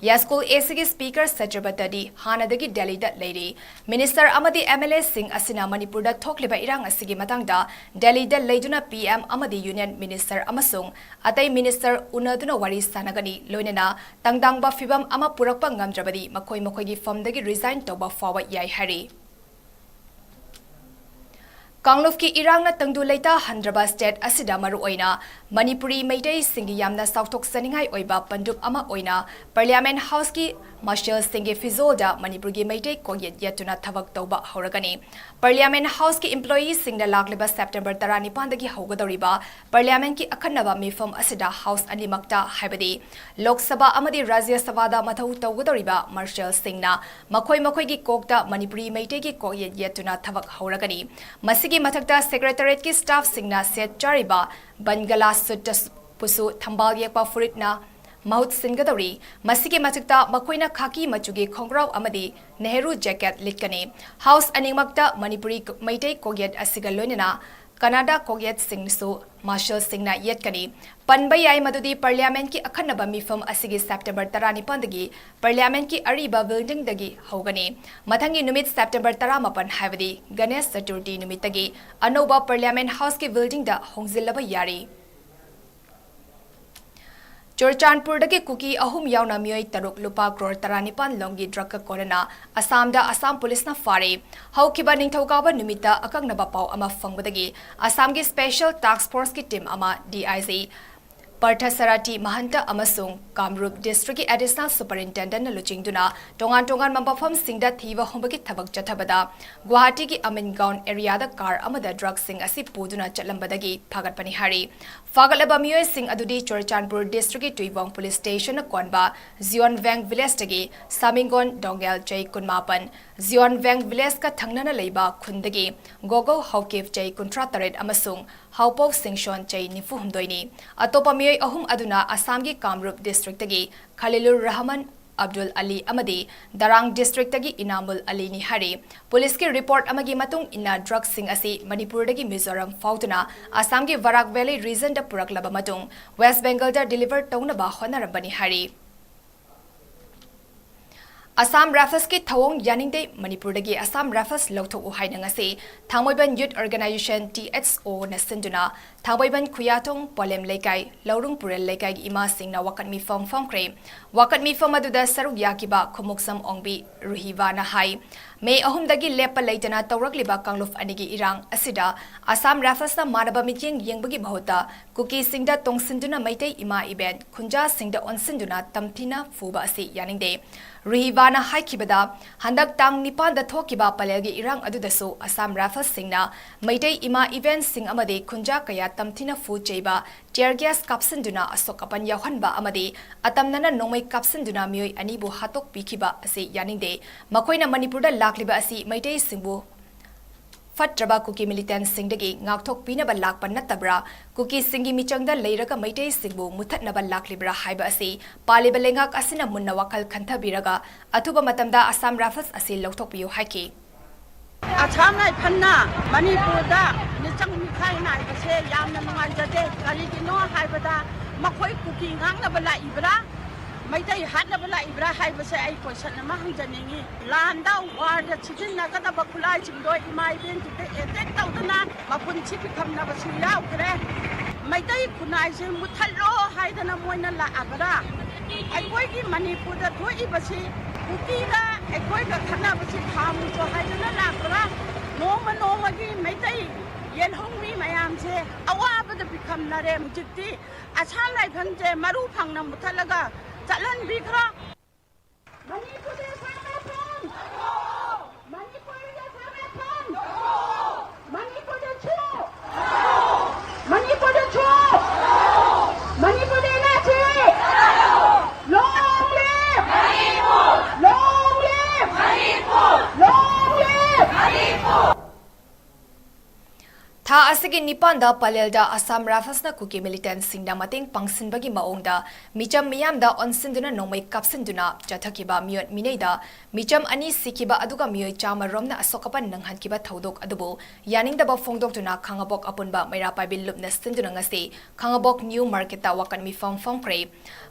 ꯌꯥꯏꯁ꯭ꯀꯨꯜ ꯑꯦ ꯁꯤꯒꯤ ꯁ꯭ꯄꯤꯀꯔ ꯁꯇ꯭ꯌꯕ꯭ꯔꯇꯗꯤ ꯍꯥꯟꯅꯗꯒꯤ ꯗꯦꯜꯂꯤꯗ ꯂꯩꯔꯤ꯫ ꯃꯤꯅꯤꯁꯇꯔ ꯑꯃꯗꯤ ꯑꯦꯝ ꯑꯦꯜ ꯑꯦꯁꯤꯡ ꯑꯁꯤꯅ ꯃꯅꯤꯄꯨꯔꯗ ꯊꯣꯛꯂꯤꯕ ꯏꯔꯥꯡ ꯑꯁꯤꯒꯤ ꯃꯇꯥꯡꯗ ꯗꯦꯜꯂꯤꯗ ꯂꯩꯗꯨꯅ ꯄꯤ ꯑꯦꯝ ꯑꯃꯗꯤ ꯌꯨꯅꯤꯌꯟ ꯃꯤꯅꯤꯁꯇꯔ ꯑꯃꯁꯨꯡ ꯑꯇꯩ ꯃꯤꯅꯤꯁꯇꯔ ꯎꯅꯗꯨꯅ ꯋꯥꯔꯤ ꯁꯥꯟꯅꯒꯅꯤ꯫ ꯂꯣꯏꯅꯅ ꯇꯪꯗꯥꯡꯕ ꯐꯤꯚꯝ ꯑꯃ ꯄꯨꯔꯛꯄ ꯉꯝꯗ꯭ꯔꯕꯗꯤ ꯃꯈꯣꯏ ꯃꯈꯣꯏꯒꯤ ꯐꯝꯗꯒꯤ ꯔꯤꯖꯥꯏꯟ ꯇꯧꯕ ꯐꯥꯎꯕ ꯌꯥꯏ ꯍꯥꯏꯔꯤ꯫ ꯀꯥꯡꯂꯨꯞꯀꯤ ꯏꯔꯥꯡꯅ ꯇꯪꯗꯨ ꯂꯩꯇꯥꯍꯟꯗ꯭ꯔꯕ state ꯑꯁꯤꯗ ꯃꯔꯨꯑꯣꯏꯅ ꯃꯅꯤꯄꯨꯔꯤ ꯃꯩꯇꯩꯁꯤꯡꯒꯤ ꯌꯥꯝꯅ ꯆꯥꯎꯊꯣꯛꯆꯅꯤꯡꯉꯥꯏ ꯑꯣꯏꯕ ꯄꯟꯗꯨꯞ ꯑꯃ ꯑꯣꯏꯅ Parliament Houseꯀꯤ Marshalꯁꯤꯡꯒꯤ ꯐꯤꯖꯣꯜꯗ ꯃꯅꯤꯄꯨꯔꯒꯤ ꯃꯩꯇꯩ ꯀꯣꯛꯌꯦꯠ ꯌꯦꯠꯇꯨꯅ ꯊꯕꯛ ꯇꯧꯕ ꯍꯧꯔꯒꯅꯤ꯫ Parliament Houseꯀꯤ employeeꯁꯤꯡꯅ ꯂꯥꯛꯂꯤꯕ September ꯇꯔꯥꯅꯤꯄꯥꯟꯗꯒꯤ ꯍꯧꯒꯗꯧꯔꯤꯕ Parliamentꯀꯤ ꯑꯈꯟꯅꯕ ꯃꯤꯐꯝ ꯑꯁꯤꯗ House ꯑꯅꯤꯃꯛꯇ, ꯍꯥꯏꯕꯗꯤ ꯂꯣꯛ ꯁꯚꯥ ꯑꯃꯗꯤ ꯔꯥꯖ꯭ꯌ ꯁꯚꯥꯗ ꯃꯊꯧ ꯇꯧꯒꯗꯧꯔꯤꯕ Marshalꯁꯤꯡꯅ ꯃꯈꯣꯏ ꯃꯈꯣꯏꯒꯤ ꯀꯣꯛꯇ ꯃꯅꯤꯄꯨꯔꯤ ꯃꯩꯇꯩꯒꯤ ꯀꯣꯛꯌꯦꯠ ꯌꯦꯠꯇꯨꯅ ꯊꯕꯛ ꯍꯧꯔꯒꯅꯤ꯫ ꯃꯁꯤꯒꯤ ꯃꯊꯛꯇ Secretariatꯀꯤ staffꯁꯤꯡꯅ ꯁꯦꯠ ꯆꯥꯔꯤꯕ ꯕꯟꯒꯂꯥ suitꯇ ꯄꯨꯁꯨ ꯊꯝꯕꯥꯜ ꯌꯦꯛꯄ ꯐꯨꯔꯤꯠꯅ ꯃꯍꯨꯠ ꯁꯤꯟꯒꯗꯧꯔꯤ꯫ ꯃꯁꯤꯒꯤ ꯃꯊꯛꯇ ꯃꯈꯣꯏꯅ ꯈꯥꯀꯤ ꯃꯆꯨꯒꯤ ꯈꯣꯡꯒ꯭ꯔꯥꯎ ꯑꯃꯗꯤ ꯅꯦꯍꯔꯨ jacket ꯂꯤꯠꯀꯅꯤ꯫ House ꯑꯅꯤꯃꯛꯇ ꯃꯅꯤꯄꯨꯔꯤ ꯃꯩꯇꯩ ꯀꯣꯛꯌꯦꯠ ꯑꯁꯤꯒ ꯂꯣꯏꯅꯅ ꯀꯅꯥꯗꯥ ꯀꯣꯛꯌꯦꯠꯁꯤꯡꯁꯨ Marshalꯁꯤꯡꯅ ꯌꯦꯠꯀꯅꯤ꯫ ꯄꯟꯕ ꯌꯥꯏ ꯃꯗꯨꯗꯤ Parliamentꯀꯤ ꯑꯈꯟꯅꯕ ꯃꯤꯐꯝ ꯑꯁꯤꯒꯤ September ꯇꯔꯥꯅꯤꯄꯥꯟꯗꯒꯤ Parliamentꯀꯤ ꯑꯔꯤꯕ buildingꯗꯒꯤ ꯍꯧꯒꯅꯤ꯫ ꯃꯊꯪꯒꯤ ꯅꯨꯃꯤꯠ September ꯇꯔꯥꯃꯥꯄꯟ, ꯍꯥꯏꯕꯗꯤ ꯒꯅꯦꯁ ꯆꯇꯨꯔꯊꯤ ꯅꯨꯃꯤꯠꯇꯒꯤ ꯑꯅꯧꯕ Parliament Houseꯀꯤ buildingꯗ ꯍꯣꯡꯖꯤꯜꯂꯕ ꯌꯥꯔꯤ꯫ ꯆꯨꯔꯆꯥꯟꯄꯨꯔꯗꯒꯤ ꯀꯨꯀꯤ ꯑꯍꯨꯝ ꯌꯥꯎꯅ ꯃꯤꯑꯣꯏ ꯇꯔꯨꯛ ꯂꯨꯄꯥ ꯀ꯭ꯔꯣꯔ ꯇꯔꯥꯅꯤꯄꯥꯟ ꯂꯣꯝꯒꯤ drugꯀ ꯀꯣꯟꯅꯅ ꯑꯁꯥꯝꯗ ꯑꯁꯥꯝ ꯄꯨꯂꯤꯁꯅ ꯐꯥꯔꯦ꯫ ꯍꯧꯈꯤꯕ ꯅꯤꯡꯊꯧꯀꯥꯕ ꯅꯨꯃꯤꯠꯇ ꯑꯀꯛꯅꯕ ꯄꯥꯎ ꯑꯃ ꯐꯪꯕꯗꯒꯤ ꯑꯁꯥꯝꯒꯤ Special Task Forceꯀꯤ team ꯑꯃ DIG ꯄꯔꯊꯁꯔꯥꯇꯤ ꯃꯍꯟꯇ ꯑꯃꯁꯨꯡ ꯀꯥꯝꯔꯨꯞ districtꯀꯤ Additional Superintendentꯅ ꯂꯨꯆꯤꯡꯗꯨꯅ ꯇꯣꯉꯥꯟ ꯇꯣꯉꯥꯟꯕ ꯃꯐꯝꯁꯤꯡꯗ ꯊꯤꯕ ꯍꯨꯝꯕꯒꯤ ꯊꯕꯛ ꯆꯠꯊꯕꯗ ꯒꯨꯋꯥꯍꯥꯇꯤꯒꯤ ꯑꯃꯤꯟꯒꯥꯎꯟ areaꯗ car ꯑꯃꯗ drugꯁꯤꯡ ꯑꯁꯤ ꯄꯨꯗꯨꯅ ꯆꯠꯂꯝꯕꯗꯒꯤ ꯐꯥꯒꯠꯄꯅꯤ ꯍꯥꯏꯔꯤ꯫ ꯐꯥꯒꯠꯂꯕ ꯃꯤꯑꯣꯏꯁꯤꯡ ꯑꯗꯨꯗꯤ ꯆꯨꯔꯆꯥꯟꯄꯨꯔ districtꯀꯤ ꯇꯨꯏꯕꯣꯡ police stationꯅ ꯀꯣꯟꯕ ꯖꯤꯌꯣꯟ ꯚꯦꯡ villageꯇꯒꯤ ꯁꯥꯃꯤꯡꯒꯣꯟ ꯗꯣꯡꯒꯦꯜ ꯆꯍꯤ ꯀꯨꯟꯃꯥꯄꯟ, ꯖꯤꯌꯣꯟ ꯚꯦꯡ villageꯀ ꯊꯪꯅꯅ ꯂꯩꯕ ꯈꯨꯟꯗꯒꯤ ꯒꯣꯒꯧ ꯍꯥꯎꯀꯤꯞ ꯆꯍꯤ ꯀꯨꯟꯊ꯭ꯔꯥ ꯇꯔꯦꯠ ꯑꯃꯁꯨꯡ ꯍꯥꯎꯄꯧ ꯁꯤꯡꯁꯣꯟ ꯆꯍꯤ ꯅꯤꯐꯨ ꯍꯨꯝꯗꯣꯏꯅꯤ꯫ ꯑꯇꯣꯞꯄ ꯃꯤꯑꯣꯏ ꯑꯍꯨꯝ ꯑꯗꯨꯅ ꯑꯁꯥꯝꯒꯤ ꯀꯥꯝꯔꯨꯞ districtꯇꯒꯤ ꯈꯂꯤꯂꯨꯔ ꯔꯍꯃꯟ, ꯑꯕꯗꯨꯜ ꯑꯂꯤ ꯑꯃꯗꯤ ꯗꯔꯥꯡ districtꯇꯒꯤ ꯏꯅꯥꯃꯨꯜ ꯑꯂꯤꯅꯤ ꯍꯥꯏꯔꯤ꯫ ꯄꯨꯂꯤꯁꯀꯤ report ꯑꯃꯒꯤ ꯃꯇꯨꯡ ꯏꯟꯅ drugꯁꯤꯡ ꯑꯁꯤ ꯃꯅꯤꯄꯨꯔꯗꯒꯤ ꯃꯤꯖꯣꯔꯥꯝ ꯐꯥꯎꯗꯨꯅ ꯑꯁꯥꯝꯒꯤ ꯕꯔꯥꯛ Valley regionꯗ ꯄꯨꯔꯛꯂꯕ ꯃꯇꯨꯡ West Bengalꯗ deliver ꯇꯧꯅꯕ ꯍꯣꯠꯅꯔꯝꯕꯅꯤ ꯍꯥꯏꯔꯤ꯫ Assam Riflesꯀꯤ ꯊꯧꯑꯣꯡ ꯌꯥꯅꯤꯡꯗꯦ, ꯃꯅꯤꯄꯨꯔꯗꯒꯤ Assam Rifles ꯂꯧꯊꯣꯛꯎ ꯍꯥꯏꯅ ꯉꯁꯤ ꯊꯥꯡꯃꯩꯕꯟ Youth Organisation TSOꯅ ꯁꯤꯟꯗꯨꯅ ꯊꯥꯡꯃꯩꯕꯟ ꯈꯨꯌꯥꯊꯣꯡ ꯄꯣꯂꯦꯝ ꯂꯩꯀꯥꯏ, ꯂꯧꯔꯨꯡ ꯄꯨꯔꯦꯜ ꯂꯩꯀꯥꯏꯒꯤ ꯏꯃꯥꯁꯤꯡꯅ ꯋꯥꯀꯠ ꯃꯤꯐꯝ ꯐꯝꯈ꯭ꯔꯦ꯫ ꯋꯥꯀꯠ ꯃꯤꯐꯝ ꯑꯗꯨꯗ ꯁꯔꯨꯛ ꯌꯥꯈꯤꯕ ꯈꯨꯃꯨꯛꯁꯝ ꯑꯣꯡꯕꯤ ꯔꯨꯍꯤꯕꯥꯅ ꯍꯥꯏ, ꯃꯦ ꯑꯍꯨꯝꯗꯒꯤ ꯂꯦꯞꯄ ꯂꯩꯇꯅ ꯇꯧꯔꯛꯂꯤꯕ ꯀꯥꯡꯂꯨꯞ ꯑꯅꯤꯒꯤ ꯏꯔꯥꯡ ꯑꯁꯤꯗ ꯑꯁꯥꯝ ꯔꯥꯏꯐꯜꯁꯅ ꯃꯥꯟꯅꯕ ꯃꯤꯠꯌꯦꯡ ꯌꯦꯡꯕꯒꯤ ꯃꯍꯨꯠꯇ ꯀꯨꯀꯤꯁꯤꯡꯗ ꯇꯣꯡꯁꯤꯟꯗꯨꯅ ꯃꯩꯇꯩ ꯏꯃꯥ ꯏꯕꯦꯟ ꯈꯨꯟꯖꯥꯁꯤꯡꯗ ꯑꯣꯟꯁꯤꯟꯗꯨꯅ ꯇꯝꯊꯤꯅ ꯐꯨꯕ ꯑꯁꯤ ꯌꯥꯅꯤꯡꯗꯦ꯫ ꯔꯨꯍꯤꯕꯥꯅ ꯍꯥꯏꯈꯤꯕꯗ, ꯍꯟꯗꯛ ꯇꯥꯡ ꯅꯤꯄꯥꯟꯗ ꯊꯣꯛꯈꯤꯕ ꯄꯂꯦꯜꯒꯤ ꯏꯔꯥꯡ ꯑꯗꯨꯗꯁꯨ ꯑꯁꯥꯝ ꯔꯥꯏꯐꯜꯁꯤꯡꯅ ꯃꯩꯇꯩ ꯏꯃꯥ ꯏꯕꯦꯟꯁꯤꯡ ꯑꯃꯗꯤ ꯈꯨꯟꯖꯥ ꯀꯌꯥ ꯇꯝꯊꯤꯅ ꯐꯨ ꯆꯩꯕ, tear gas ꯀꯥꯞꯁꯤꯟꯗꯨꯅ ꯑꯁꯣꯛ ꯑꯄꯟ ꯌꯥꯎꯍꯟꯕ ꯑꯃꯗꯤ ꯑꯇꯝꯅꯅ ꯅꯣꯡꯃꯩ ꯀꯥꯞꯁꯤꯟꯗꯨꯅ ꯃꯤꯑꯣꯏ ꯑꯅꯤꯕꯨ ꯍꯥꯠꯇꯣꯛꯄꯤꯈꯤꯕ ꯑꯁꯤ ꯌꯥꯅꯤꯡꯗꯦ꯫ ꯃꯈꯣꯏꯅ ꯃꯅꯤꯄꯨꯔꯗ ꯂꯥꯛꯂꯤꯕ ꯑꯁꯤ ꯃꯩꯇꯩꯁꯤꯡꯕꯨ ꯐꯠꯇ꯭ꯔꯕ ꯀꯨꯀꯤ ꯃꯤꯂꯤꯇꯦꯟꯠꯁꯤꯡꯗꯒꯤ ꯉꯥꯛꯊꯣꯛꯄꯤꯅꯕ ꯂꯥꯛꯄ ꯅꯠꯇꯕ꯭ꯔꯥ? ꯀꯨꯀꯤꯁꯤꯡꯒꯤ ꯃꯤꯆꯪꯗ ꯂꯩꯔꯒ ꯃꯩꯇꯩꯁꯤꯡꯕꯨ ꯃꯨꯊꯠꯅꯕ ꯂꯥꯛꯂꯤꯕ꯭ꯔꯥ ꯍꯥꯏꯕ ꯑꯁꯤ ꯄꯥꯜꯂꯤꯕ ꯂꯩꯉꯥꯛ ꯑꯁꯤꯅ ꯃꯨꯟꯅ ꯋꯥꯈꯜ ꯈꯟꯊꯕꯤꯔꯒ ꯑꯊꯨꯕ ꯃꯇꯝꯗ ꯑꯁꯥꯝ ꯔꯥꯏꯐꯜꯁ ꯑꯁꯤ ꯂꯧꯊꯣꯛꯄꯤꯌꯨ ꯍꯥꯏꯈꯤ꯫ ꯑꯁꯥꯝ ꯔꯥꯏꯐꯜꯅ ꯃꯅꯤꯄꯨꯔꯗ ꯃꯤꯆꯪ ꯃꯤꯈꯥꯏ ꯅꯥꯏꯕꯁꯦ ꯌꯥꯝꯅ ꯅꯨꯡꯉꯥꯏꯖꯗꯦ꯫ ꯀꯔꯤꯒꯤꯅꯣ ꯍꯥꯏꯕꯗ, ꯃꯈꯣꯏ ꯀꯨꯀꯤ ꯉꯥꯛꯅꯕ ꯂꯥꯛꯏꯕ꯭ꯔꯥ, ꯃꯩꯇꯩ ꯍꯥꯠꯅꯕ ꯂꯥꯛꯏꯕ꯭ꯔꯥ ꯍꯥꯏꯕꯁꯦ ꯑꯩ question ꯑꯃ ꯍꯪꯖꯅꯤꯡꯉꯤ꯫ ꯂꯥꯟꯗ, warꯗ ꯁꯤꯖꯤꯟꯅꯒꯗꯕ ꯈꯨꯠꯂꯥꯏꯁꯤꯡꯗꯣ ꯏꯃꯥ ꯏꯕꯦꯟꯁꯤꯡꯗ attack ꯇꯧꯗꯅ ꯃꯄꯨꯟꯁꯤ ꯄꯤꯊꯝꯅꯕꯁꯨ ꯌꯥꯎꯈ꯭ꯔꯦ꯫ ꯃꯩꯇꯩ ꯈꯨꯟꯅꯥꯏꯁꯦ ꯃꯨꯠꯊꯠꯂꯣ ꯍꯥꯏꯗꯅ ꯃꯣꯏꯅ ꯂꯥꯛꯑꯕ꯭ꯔꯥ? ꯑꯩꯈꯣꯏꯒꯤ ꯃꯅꯤꯄꯨꯔꯗ ꯊꯣꯛꯏꯕꯁꯤ ꯀꯨꯀꯤꯒ ꯑꯩꯈꯣꯏꯒ ꯈꯠꯅꯕꯁꯤ ꯈꯥꯝꯃꯨꯆꯣ ꯍꯥꯏꯗꯨꯅ ꯂꯥꯛꯄ꯭ꯔꯥ? ꯅꯣꯡꯃ ꯅꯣꯡꯃꯒꯤ ꯃꯩꯇꯩ ꯌꯦꯜꯍꯧꯃꯤ ꯃꯌꯥꯝꯁꯦ ꯑꯋꯥꯕꯗ ꯄꯤꯈꯝꯅꯔꯦ꯫ ꯍꯧꯖꯤꯛꯇꯤ ꯑꯁꯥꯝ ꯔꯥꯏꯐꯜꯁꯦ ꯃꯔꯨ ꯐꯪꯅ ꯃꯨꯊꯠꯂꯒ ꯆꯠꯍꯟꯕꯤꯈ꯭ꯔꯣ꯫ ꯃꯅꯤꯄꯨꯔꯗ ꯑꯁꯥꯝ ꯔꯥꯏꯐꯜ! ꯃꯅꯤꯄꯨꯔꯗ ꯑꯁꯥꯝ ꯔꯥꯏꯐꯜ! ꯃꯅꯤꯄꯨꯔꯗ ꯁꯨ! ꯃꯅꯤꯄꯨꯔꯗ ꯁꯨ! ꯃꯅꯤꯄꯨꯔꯗ NRC! Long live! Long live! Long live! ꯊꯥ ꯑꯁꯤꯒꯤ ꯅꯤꯄꯥꯟꯗ ꯄꯂꯦꯜꯗ ꯑꯁꯥꯝ ꯔꯥꯏꯐꯜꯁꯅ ꯀꯨꯀꯤ ꯃꯤꯂꯤꯇꯦꯟꯠꯁꯤꯡꯗ ꯃꯇꯦꯡ ꯄꯥꯡꯁꯤꯟꯕꯒꯤ ꯃꯑꯣꯡꯗ ꯃꯤꯆꯝ ꯃꯤꯌꯥꯝꯗ ꯑꯣꯟꯁꯤꯟꯗꯨꯅ ꯅꯣꯡꯃꯩ ꯀꯥꯞꯁꯤꯟꯗꯨꯅ ꯆꯠꯊꯈꯤꯕ ꯃꯤꯑꯣꯠ ꯃꯤꯅꯩꯗ ꯃꯤꯆꯝ ꯑꯅꯤ ꯁꯤꯈꯤꯕ ꯑꯗꯨꯒ ꯃꯤꯑꯣꯏ ꯆꯥꯝꯃ ꯔꯣꯝꯅ ꯑꯁꯣꯛ ꯑꯄꯟ ꯅꯪꯍꯟꯈꯤꯕ ꯊꯧꯗꯣꯛ ꯑꯗꯨꯕꯨ ꯌꯥꯅꯤꯡꯗꯕ ꯐꯣꯡꯗꯣꯛꯇꯨꯅ ꯈꯥꯉꯕꯣꯛ ꯑꯄꯨꯟꯕ ꯃꯩꯔꯥ ꯄꯥꯏꯕꯤ ꯂꯨꯞꯅ ꯁꯤꯟꯗꯨꯅ ꯉꯁꯤ ꯈꯥꯉꯕꯣꯛ ꯅ꯭ꯌꯨ ꯃꯥꯔꯀꯦꯠꯇ ꯋꯥꯀꯠ ꯃꯤꯐꯝ ꯐꯝꯈ꯭ꯔꯦ꯫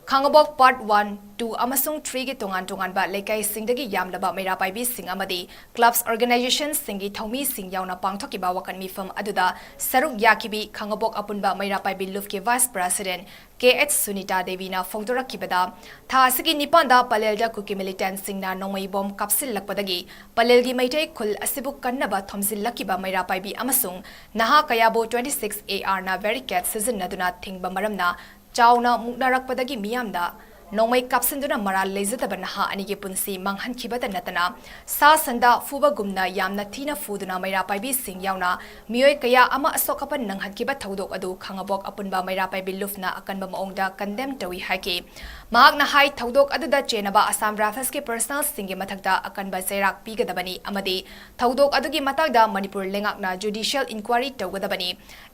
ꯈꯥꯉꯕꯣꯛ part one, ꯇꯨ ꯑꯃꯁꯨꯡ ꯊ꯭ꯔꯤꯒꯤ ꯇꯣꯉꯥꯟ ꯇꯣꯉꯥꯟꯕ ꯂꯩꯀꯥꯏꯁꯤꯡꯗꯒꯤ ꯌꯥꯝꯂꯕ ꯃꯩꯔꯥ ꯄꯥꯏꯕꯤꯁꯤꯡ ꯑꯃꯗꯤ clubs organizationꯁꯤꯡꯒꯤ ꯊꯧꯃꯤꯁꯤꯡ ꯌꯥꯎꯅ ꯄꯥꯡꯊꯣꯛꯈꯤꯕ ꯋꯥꯀꯠ ꯃꯤꯐꯝ ꯑꯗꯨꯗ ꯁꯔꯨꯛ ꯌꯥꯈꯤꯕꯤ ꯈꯥꯉꯕꯣꯛ ꯑꯄꯨꯟꯕ ꯃꯩꯔꯥ ꯄꯥꯏꯕꯤ ꯂꯨꯞꯀꯤ vice president ꯀꯦ ꯑꯩꯆ ꯁꯨꯅꯤꯇꯥ ꯗꯦꯕꯤꯅ ꯐꯣꯡꯗꯣꯔꯛꯈꯤꯕꯗ, ꯊꯥ ꯑꯁꯤꯒꯤ ꯅꯤꯄꯥꯟꯗ ꯄꯂꯦꯜꯗ ꯀꯨꯀꯤ militantꯁꯤꯡꯅ ꯅꯣꯡꯃꯩ ꯕꯣꯝ ꯀꯥꯞꯁꯤꯜꯂꯛꯄꯗꯒꯤ ꯄꯂꯦꯜꯒꯤ ꯃꯩꯇꯩ ꯈꯨꯜ ꯑꯁꯤꯕꯨ ꯀꯟꯅꯕ ꯊꯣꯝꯖꯤꯜꯂꯛꯈꯤꯕ ꯃꯩꯔꯥ ꯄꯥꯏꯕꯤ ꯑꯃꯁꯨꯡ ꯅꯍꯥ ꯀꯌꯥꯕꯨ twenty six A Rꯅ barricade ꯁꯤꯖꯤꯟꯅꯗꯨꯅ ꯊꯤꯡꯕ ꯃꯔꯝꯅ ꯆꯥꯎꯅ ꯃꯨꯛꯅꯔꯛꯄꯗꯒꯤ ꯃꯤꯌꯥꯝꯗ ꯅꯣꯡꯃꯩ ꯀꯥꯞꯁꯤꯟꯗꯨꯅ ꯃꯔꯥꯜ ꯂꯩꯖꯗꯕ ꯅꯍꯥ ꯑꯅꯤꯒꯤ ꯄꯨꯟꯁꯤ ꯃꯥꯡꯍꯟꯈꯤꯕꯇ ꯅꯠꯇꯅ, ꯁꯥ ꯁꯟꯗ ꯐꯨꯕꯒꯨꯝꯅ ꯌꯥꯝꯅ ꯊꯤꯅ ꯐꯨꯗꯨꯅ ꯃꯩꯔꯥ ꯄꯥꯏꯕꯤꯁꯤꯡ ꯌꯥꯎꯅ ꯃꯤꯑꯣꯏ ꯀꯌꯥ ꯑꯃ ꯑꯁꯣꯛ ꯑꯄꯟ ꯅꯪꯍꯟꯈꯤꯕ ꯊꯧꯗꯣꯛ ꯑꯗꯨ ꯈꯥꯉꯕꯣꯛ ꯑꯄꯨꯟꯕ ꯃꯩꯔꯥ ꯄꯥꯏꯕꯤ ꯂꯨꯞꯅ ꯑꯀꯟꯕ ꯃꯑꯣꯡꯗ condemn ꯇꯧꯏ ꯍꯥꯏꯈꯤ꯫ ꯃꯍꯥꯛꯅ ꯍꯥꯏ, ꯊꯧꯗꯣꯛ ꯑꯗꯨꯗ ꯆꯦꯟꯅꯕ Assam Riflesꯀꯤ personnelꯁꯤꯡꯒꯤ ꯃꯊꯛꯇ ꯑꯀꯟꯕ ꯆꯩꯔꯥꯛ ꯄꯤꯒꯗꯕꯅꯤ ꯑꯃꯗꯤ ꯊꯧꯗꯣꯛ ꯑꯗꯨꯒꯤ ꯃꯇꯥꯡꯗ ꯃꯅꯤꯄꯨꯔ ꯂꯩꯉꯥꯛꯅ judicial inquiry ꯇꯧꯒꯗꯕꯅꯤ꯫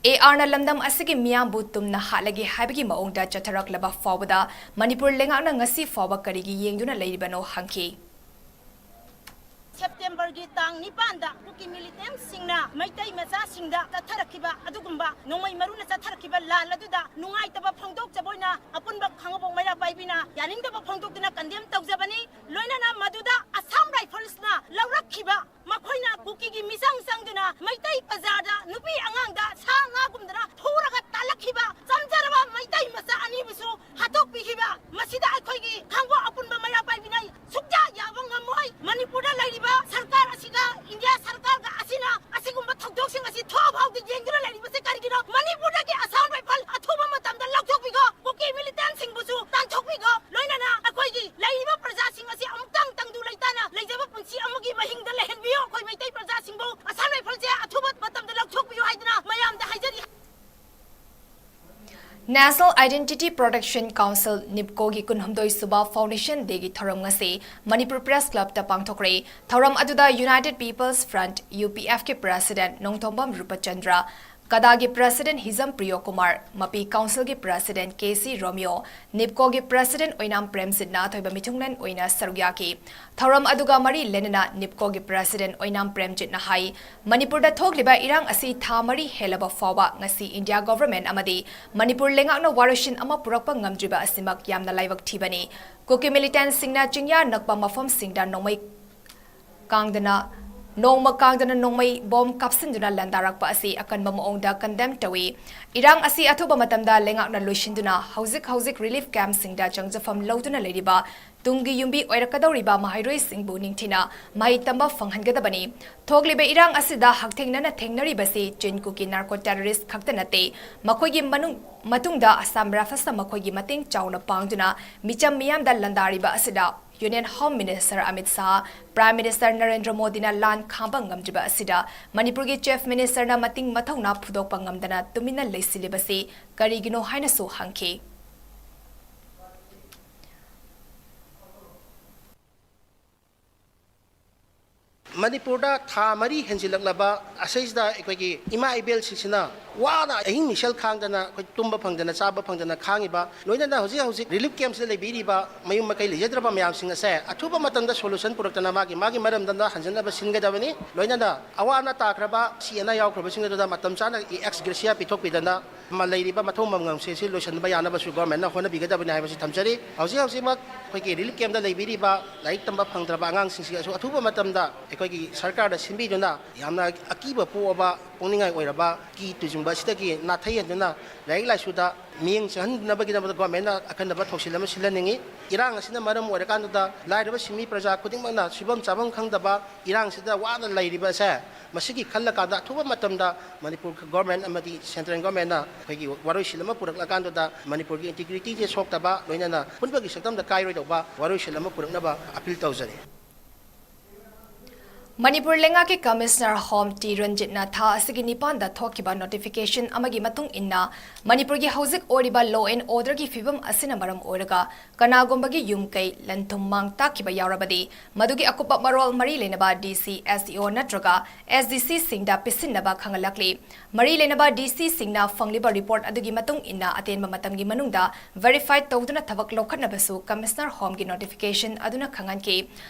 A Rꯅ ꯂꯝꯗꯝ ꯑꯁꯤꯒꯤ ꯃꯤꯌꯥꯝꯕꯨ ꯇꯨꯝꯅ ꯍꯥꯠꯂꯒꯦ ꯍꯥꯏꯕꯒꯤ ꯃꯑꯣꯡꯗ ꯆꯠꯊꯔꯛꯂꯕ ꯐꯥꯎꯕꯗ ꯃꯅꯤꯄꯨꯔ ꯂꯩꯉꯥꯛꯅ ꯉꯁꯤ ꯐꯥꯎꯕ ꯀꯔꯤꯒꯤ ꯌꯦꯡꯗꯨꯅ ꯂꯩꯔꯤꯕꯅꯣ ꯍꯪꯈꯤ꯫ Septemberꯒꯤ ꯇꯥꯡ ꯅꯤꯄꯥꯟꯗ ꯀꯨꯀꯤ militantꯁꯤꯡꯅ ꯃꯩꯇꯩ ꯃꯆꯥꯁꯤꯡꯗ ꯆꯠꯊꯔꯛꯈꯤꯕ ꯑꯗꯨꯒꯨꯝꯕ ꯅꯣꯡꯃꯩ ꯃꯔꯨꯅ ꯆꯠꯊꯔꯛꯈꯤꯕ ꯂꯥꯜ ꯑꯗꯨꯗ ꯅꯨꯡꯉꯥꯏꯇꯕ ꯐꯣꯡꯗꯣꯛꯆꯕ ꯑꯣꯏꯅ ꯑꯄꯨꯟꯕ ꯈꯥꯉꯕꯣꯛ ꯃꯩꯔꯥ ꯄꯥꯏꯕꯤꯅ ꯌꯥꯅꯤꯡꯗꯕ ꯐꯣꯡꯗꯣꯛꯇꯨꯅ condemn ꯇꯧꯖꯕꯅꯤ꯫ ꯂꯣꯏꯅꯅ ꯃꯗꯨꯗ Assam Riflesꯅ ꯂꯧꯔꯛꯈꯤꯕ ꯃꯈꯣꯏꯅ ꯀꯨꯀꯤꯒꯤ ꯃꯤꯆꯪ ꯆꯪꯗꯨꯅ ꯃꯩꯇꯩ ꯕꯖꯥꯔꯗ ꯅꯨꯄꯤ ꯑꯉꯥꯡꯗ ꯁꯥ ꯉꯥꯒꯨꯝꯗꯅ ꯐꯨꯔꯒ ꯇꯥꯜꯂꯛꯈꯤꯕ ꯆꯝꯖꯔꯕ ꯃꯩꯇꯩ ꯃꯆꯥ ꯑꯅꯤꯕꯨꯁꯨ ꯍꯥꯠꯇꯣꯛꯄꯤꯈꯤꯕ, ꯃꯁꯤꯗ ꯑꯩꯈꯣꯏꯒꯤ ꯈꯥꯉꯕꯣꯛ ꯑꯄꯨꯟꯕ ꯃꯩꯔꯥ ꯄꯥꯏꯕꯤꯅ ꯁꯨꯛꯌꯥ ꯌꯥꯕ ꯉꯝꯃꯣꯏ꯫ ꯃꯅꯤꯄꯨꯔꯗ ꯂꯩꯔꯤꯕ ꯁꯔꯀꯥꯔ ꯑꯁꯤꯒ ꯏꯟꯗꯤꯌꯥ ꯁꯔꯀꯥꯔꯒ ꯑꯁꯤꯅ ꯑꯁꯤꯒꯨꯝꯕ ꯊꯧꯗꯣꯛꯁꯤꯡ ꯑꯁꯤ ꯊꯣꯛꯑ ꯐꯥꯎꯗ ꯌꯦꯡꯗꯨꯅ ꯂꯩꯔꯤꯕꯁꯦ ꯀꯔꯤꯒꯤꯅꯣ? ꯃꯅꯤꯄꯨꯔꯗꯒꯤ Assam Rifles ꯑꯊꯨꯕ ꯃꯇꯝꯗ ꯂꯧꯊꯣꯛꯄꯤꯈꯣ꯫ ꯀꯨꯀꯤ militantꯁꯤꯡꯕꯨꯁꯨ ꯇꯥꯟꯊꯣꯛꯄꯤꯈꯣ꯫ ꯂꯣꯏꯅꯅ ꯑꯩꯈꯣꯏꯒꯤ ꯂꯩꯔꯤꯕ ꯄ꯭ꯔꯖꯥꯁꯤꯡ ꯑꯁꯤ ꯑꯃꯨꯛꯇꯪ ꯇꯪꯗꯨ ꯂꯩꯇꯥꯅ ꯂꯩꯖꯕ ꯄꯨꯟꯁꯤ ꯑꯃꯒꯤ ꯃꯍꯤꯡꯗ ꯂꯩꯍꯟꯕꯤꯌꯨ꯫ ꯑꯩꯈꯣꯏ ꯃꯩꯇꯩ ꯄ꯭ꯔꯖꯥꯁꯤꯡꯕꯨ Assam Riflesꯁꯦ ꯑꯊꯨꯕ ꯃꯇꯝꯗ ꯂꯧꯊꯣꯛꯄꯤꯌꯨ ꯍꯥꯏꯗꯨꯅ ꯃꯌꯥꯝꯗ ꯍꯥꯏꯖꯔꯤ꯫ National Identity Protection Council, NEEPCOꯒꯤ ꯀꯨꯟꯍꯨꯝꯗꯣꯏ ꯁꯨꯕ Foundation Dayꯒꯤ ꯊꯧꯔꯝ ꯉꯁꯤ ꯃꯅꯤꯄꯨꯔ Press Clubꯇ ꯄꯥꯡꯊꯣꯛꯈ꯭ꯔꯦ꯫ ꯊꯧꯔꯝ ꯑꯗꯨꯗ United People's Front, UPFꯀꯤ president ꯅꯣꯡꯊꯣꯝꯕꯝ ꯔꯨꯄꯆꯟꯗ꯭ꯔ, ꯀꯗꯥꯒꯤ ꯄ꯭ꯔꯦꯁꯤꯗꯦꯟꯠ ꯍꯤꯖꯝ ꯄ꯭ꯔꯤꯌꯣ ꯀꯨꯃꯥꯔ, ꯃꯄꯤ ꯀꯥꯎꯟꯁꯤꯜꯒꯤ ꯄ꯭ꯔꯦꯁꯤꯗꯦꯟꯠ ꯀꯦ ꯁꯤ ꯔꯣꯃꯤꯌꯣ, ꯅꯤꯞꯀꯣꯒꯤ ꯄ꯭ꯔꯦꯁꯤꯗꯦꯟꯠ ꯑꯣꯏꯅꯥꯝ ꯄ꯭ꯔꯦꯝꯖꯤꯠꯅ ꯑꯊꯣꯏꯕ ꯃꯤꯊꯨꯡꯂꯦꯟ ꯑꯣꯏꯅ ꯁꯔꯨꯛ ꯌꯥꯈꯤ꯫ ꯊꯧꯔꯝ ꯑꯗꯨꯒ ꯃꯔꯤ ꯂꯩꯅꯅ ꯅꯤꯞꯀꯣꯒꯤ ꯄ꯭ꯔꯦꯁꯤꯗꯦꯟꯠ ꯑꯣꯏꯅꯥꯝ ꯄ꯭ꯔꯦꯝꯖꯤꯠꯅ ꯍꯥꯏ, ꯃꯅꯤꯄꯨꯔꯗ ꯊꯣꯛꯂꯤꯕ ꯏꯔꯥꯡ ꯑꯁꯤ ꯊꯥ ꯃꯔꯤ ꯍꯦꯜꯂꯕ ꯐꯥꯎꯕ ꯉꯁꯤ ꯏꯟꯗꯤꯌꯥ ꯒꯣꯚꯔꯟꯃꯦꯟꯠ ꯑꯃꯗꯤ ꯃꯅꯤꯄꯨꯔ ꯂꯩꯉꯥꯛꯅ ꯋꯥꯔꯣꯏꯁꯤꯟ ꯑꯃ ꯄꯨꯔꯛꯄ ꯉꯝꯗ꯭ꯔꯤꯕ ꯑꯁꯤꯃꯛ ꯌꯥꯝꯅ ꯂꯥꯏꯕꯛ ꯊꯤꯕꯅꯤ꯫ ꯀꯨꯀꯤ ꯃꯤꯂꯤꯇꯦꯟꯠꯁꯤꯡꯅ ꯆꯤꯡꯌꯥ ꯅꯛꯄ ꯃꯐꯝꯁꯤꯡꯗ ꯅꯣꯡꯃꯩ ꯀꯥꯡꯗꯅ, ꯅꯣꯡꯃ ꯀꯥꯡꯗꯅ ꯅꯣꯡꯃꯩ ꯕꯣꯝ ꯀꯥꯞꯁꯤꯟꯗꯨꯅ ꯂꯥꯟꯗꯥꯔꯛꯄ ꯑꯁꯤ ꯑꯀꯟꯕ ꯃꯑꯣꯡꯗ ꯀꯟꯗꯦꯝ ꯇꯧꯏ꯫ ꯏꯔꯥꯡ ꯑꯁꯤ ꯑꯊꯨꯕ ꯃꯇꯝꯗ ꯂꯩꯉꯥꯛꯅ ꯂꯣꯏꯁꯤꯟꯗꯨꯅ ꯍꯧꯖꯤꯛ ꯍꯧꯖꯤꯛ ꯔꯤꯂꯤꯐ ꯀꯦꯝꯞꯁꯤꯡꯗ ꯆꯪꯖꯐꯝ ꯂꯧꯗꯨꯅ ꯂꯩꯔꯤꯕ ꯇꯨꯡꯒꯤ ꯌꯨꯝꯕꯤ ꯑꯣꯏꯔꯛꯀꯗꯧꯔꯤꯕ ꯃꯍꯩꯔꯣꯏꯁꯤꯡꯕꯨ ꯅꯤꯡꯊꯤꯅ ꯃꯍꯩ ꯇꯝꯕ ꯐꯪꯍꯟꯒꯗꯕꯅꯤ꯫ ꯊꯣꯛꯂꯤꯕ ꯏꯔꯥꯡ ꯑꯁꯤꯗ ꯍꯛꯊꯦꯡꯅꯅ ꯊꯦꯡꯅꯔꯤꯕꯁꯤ ꯆꯤꯟ ꯀꯨꯀꯤ ꯅꯥꯔꯀꯣ ꯇꯦꯔꯣꯔꯤꯁ꯭ꯠ ꯈꯛꯇ ꯅꯠꯇꯦ꯫ ꯃꯈꯣꯏꯒꯤ ꯃꯅꯨꯡ, ꯃꯇꯨꯡꯗ ꯑꯁꯥꯝ ꯔꯥꯏꯐꯜꯁꯅ ꯃꯈꯣꯏꯒꯤ ꯃꯇꯦꯡ ꯆꯥꯎꯅ ꯄꯥꯡꯗꯨꯅ ꯃꯤꯆꯝ ꯃꯤꯌꯥꯝꯗ ꯂꯥꯟꯗꯥꯔꯤꯕ ꯑꯁꯤꯗ union home minister Amit Shah, prime minister Narendra ꯃꯣꯗꯤꯅ ꯂꯥꯟ ꯈꯥꯝꯕ ꯉꯝꯗ꯭ꯔꯤꯕ ꯑꯁꯤꯗ ꯃꯅꯤꯄꯨꯔꯒꯤ ꯆꯤꯐ ꯃꯤꯅꯤꯁꯇꯔꯅ ꯃꯇꯤꯡ ꯃꯊꯧꯅꯥ ꯐꯨꯗꯣꯛꯄ ꯉꯝꯗꯅ ꯇꯨꯃꯤꯟꯅ ꯂꯩꯁꯤꯜꯂꯤꯕꯁꯤ ꯀꯔꯤꯒꯤꯅꯣ ꯍꯥꯏꯅꯁꯨ ꯍꯪꯈꯤ꯫ ꯃꯅꯤꯄꯨꯔꯗ ꯊꯥ ꯃꯔꯤ ꯍꯦꯟꯖꯤꯜꯂꯛꯂꯕ ꯑꯁꯤꯗ ꯑꯩꯈꯣꯏꯒꯤ ꯏꯃꯥ ꯏꯕꯦꯜꯁꯤꯡꯁꯤꯅ ꯋꯥꯅ ꯑꯍꯤꯡ ꯃꯤꯁꯦꯜ ꯈꯥꯡꯗꯅ, ꯑꯩꯈꯣꯏ ꯇꯨꯝꯕ ꯐꯪꯗꯅ, ꯆꯥꯕ ꯐꯪꯗꯅ ꯈꯥꯡꯉꯤꯕ, ꯂꯣꯏꯅꯅ ꯍꯧꯖꯤꯛ ꯍꯧꯖꯤꯛ ꯔꯤꯂꯤꯐ ꯀꯦꯝꯞꯁꯤꯗ ꯂꯩꯕꯤꯔꯤꯕ ꯃꯌꯨꯝ ꯃꯀꯩ ꯂꯩꯖꯗ꯭ꯔꯕ ꯃꯌꯥꯝꯁꯤꯡ ꯑꯁꯦ ꯑꯊꯨꯕ ꯃꯇꯝꯗ ꯁꯣꯂꯨꯁꯟ ꯄꯨꯔꯛꯇꯅ ꯃꯥꯒꯤ ꯃꯥꯒꯤ ꯃꯔꯝꯗꯝꯗ ꯍꯟꯖꯤꯟꯅꯕ ꯁꯤꯟꯒꯗꯕꯅꯤ꯫ ꯂꯣꯏꯅꯅ ꯑꯋꯥ ꯑꯅꯥ ꯇꯥꯈ꯭ꯔꯕ, ꯑꯁꯤ ꯑꯅꯥ ꯌꯥꯎꯈ꯭ꯔꯕꯁꯤꯡ ꯑꯗꯨꯗ ꯃꯇꯝ ꯆꯥꯅ ꯑꯦꯛꯁ ꯒ꯭ꯔꯦꯁꯤꯌꯥ ꯄꯤꯊꯣꯛꯄꯤꯗꯅ ꯃ-, ꯂꯩꯔꯤꯕ ꯃꯊꯧ ꯃꯉꯝꯁꯦ ꯁꯤ ꯂꯣꯏꯁꯤꯟꯕ ꯌꯥꯅꯕꯁꯨ ꯒꯣꯔꯃꯦꯟꯅ ꯍꯣꯠꯅꯕꯤꯒꯗꯕꯅꯤ ꯍꯥꯏꯕꯁꯤ ꯊꯝꯖꯔꯤ꯫ ꯍꯧꯖꯤꯛ ꯍꯧꯖꯤꯛꯃꯛ ꯑꯩꯈꯣꯏꯒꯤ ꯔꯤꯂꯤꯐ ꯀꯦꯝꯞꯇ ꯂꯩꯕꯤꯔꯤꯕ ꯂꯥꯏꯔꯤꯛ ꯇꯝꯕ ꯐꯪꯗ꯭ꯔꯕ ꯑꯉꯥꯡꯁꯤꯡꯁꯤꯁꯨ ꯑꯊꯨꯕ ꯃꯇꯝꯗ ꯑꯩꯈꯣꯏꯒꯤ ꯁꯔꯀꯥꯔꯗ ꯁꯤꯟꯕꯤꯗꯨꯅ ꯌꯥꯝꯅ ꯑꯀꯤꯕ ꯄꯣꯛꯑꯕ, ꯄꯣꯛꯅꯤꯡꯉꯥꯏ ꯑꯣꯏꯔꯕ ꯀꯤ ꯇꯨꯖꯨꯡꯕ ꯑꯁꯤꯗꯒꯤ ꯅꯥꯊꯩꯍꯟꯗꯨꯅ ꯂꯥꯏꯔꯤꯛ ꯂꯥꯏꯁꯨꯗ ꯃꯤꯠꯌꯦꯡ ꯆꯪꯍꯟꯅꯕꯒꯤꯗꯃꯛꯇ ꯒꯣꯔꯃꯦꯟꯅ ꯑꯈꯟꯅꯕ ꯊꯧꯁꯤꯜ ꯑꯃ ꯁꯤꯜꯍꯟꯅꯤꯡꯉꯤ꯫ ꯏꯔꯥꯡ ꯑꯁꯤꯅ ꯃꯔꯝ ꯑꯣꯏꯔꯀꯥꯟꯗꯨꯗ ꯂꯥꯏꯔꯕ ꯁꯤꯟꯃꯤ ꯄ꯭ꯔꯖꯥ ꯈꯨꯗꯤꯡꯃꯛꯅ ꯁꯨꯐꯝ ꯆꯥꯐꯝ ꯈꯪꯗꯕ ꯏꯔꯥꯡꯁꯤꯗ ꯋꯥꯅ ꯂꯩꯔꯤꯕ ꯑꯁꯦ, ꯃꯁꯤꯒꯤ ꯈꯜꯂꯀꯥꯟꯗ ꯑꯊꯨꯕ ꯃꯇꯝꯗ ꯃꯅꯤꯄꯨꯔ ꯒꯣꯔꯃꯦꯟ ꯑꯃꯗꯤ ꯁꯦꯟꯇ꯭ꯔꯦꯜ ꯒꯣꯔꯃꯦꯟꯅ ꯑꯩꯈꯣꯏꯒꯤ ꯋꯥꯔꯣꯏꯁꯤꯟ ꯑꯃ ꯄꯨꯔꯛꯂꯀꯥꯟꯗꯨꯗ ꯃꯅꯤꯄꯨꯔꯒꯤ ꯏꯟꯇꯤꯒ꯭ꯔꯤꯇꯤꯁꯦ ꯁꯣꯛꯇꯕ, ꯂꯣꯏꯅꯅ ꯑꯄꯨꯟꯕꯒꯤ ꯁꯛꯇꯝꯗ ꯀꯥꯏꯔꯣꯏꯗꯧꯕ ꯋꯥꯔꯣꯏꯁꯤꯟ ꯑꯃ ꯄꯨꯔꯛꯅꯕ ꯑꯄꯤꯜ ꯇꯧꯖꯔꯤ꯫ ꯃꯅꯤꯄꯨꯔ ꯂꯩꯉꯥꯛꯀꯤ Commissioner Home ꯇꯤ ꯔꯟꯖꯤꯠꯅ ꯊꯥ ꯑꯁꯤꯒꯤ ꯅꯤꯄꯥꯟꯗ ꯊꯣꯛꯈꯤꯕ notification ꯑꯃꯒꯤ ꯃꯇꯨꯡ ꯏꯟꯅ, ꯃꯅꯤꯄꯨꯔꯒꯤ ꯍꯧꯖꯤꯛ ꯑꯣꯏꯔꯤꯕ law and orderꯒꯤ ꯐꯤꯕꯝ ꯑꯁꯤꯅ ꯃꯔꯝ ꯑꯣꯏꯔꯒ ꯀꯅꯥꯒꯨꯝꯕꯒꯤ ꯌꯨꯝ ꯀꯩ ꯂꯟ ꯊꯨꯝ ꯃꯥꯡ ꯇꯥꯛꯈꯤꯕ ꯌꯥꯎꯔꯕꯗꯤ, ꯃꯗꯨꯒꯤ ꯑꯀꯨꯞꯄ ꯃꯔꯣꯜ ꯃꯔꯤ ꯂꯩꯅꯕ D C, S D O ꯅꯠꯇ꯭ꯔꯒ S D C ꯁꯤꯡꯗ ꯄꯤꯁꯤꯟꯅꯕ ꯈꯪꯍꯜꯂꯛꯂꯤ꯫ ꯃꯔꯤ ꯂꯩꯅꯕ D C ꯁꯤꯡꯅ ꯐꯪꯂꯤꯕ report ꯑꯗꯨꯒꯤ ꯃꯇꯨꯡ ꯏꯟꯅ ꯑꯇꯦꯟꯕ ꯃꯇꯝꯒꯤ ꯃꯅꯨꯡꯗ verify ꯇꯧꯗꯨꯅ ꯊꯕꯛ ꯂꯧꯈꯠꯅꯕꯁꯨ Commissioner Homeꯒꯤ notification ꯑꯗꯨꯅ ꯈꯪꯍꯟꯈꯤ꯫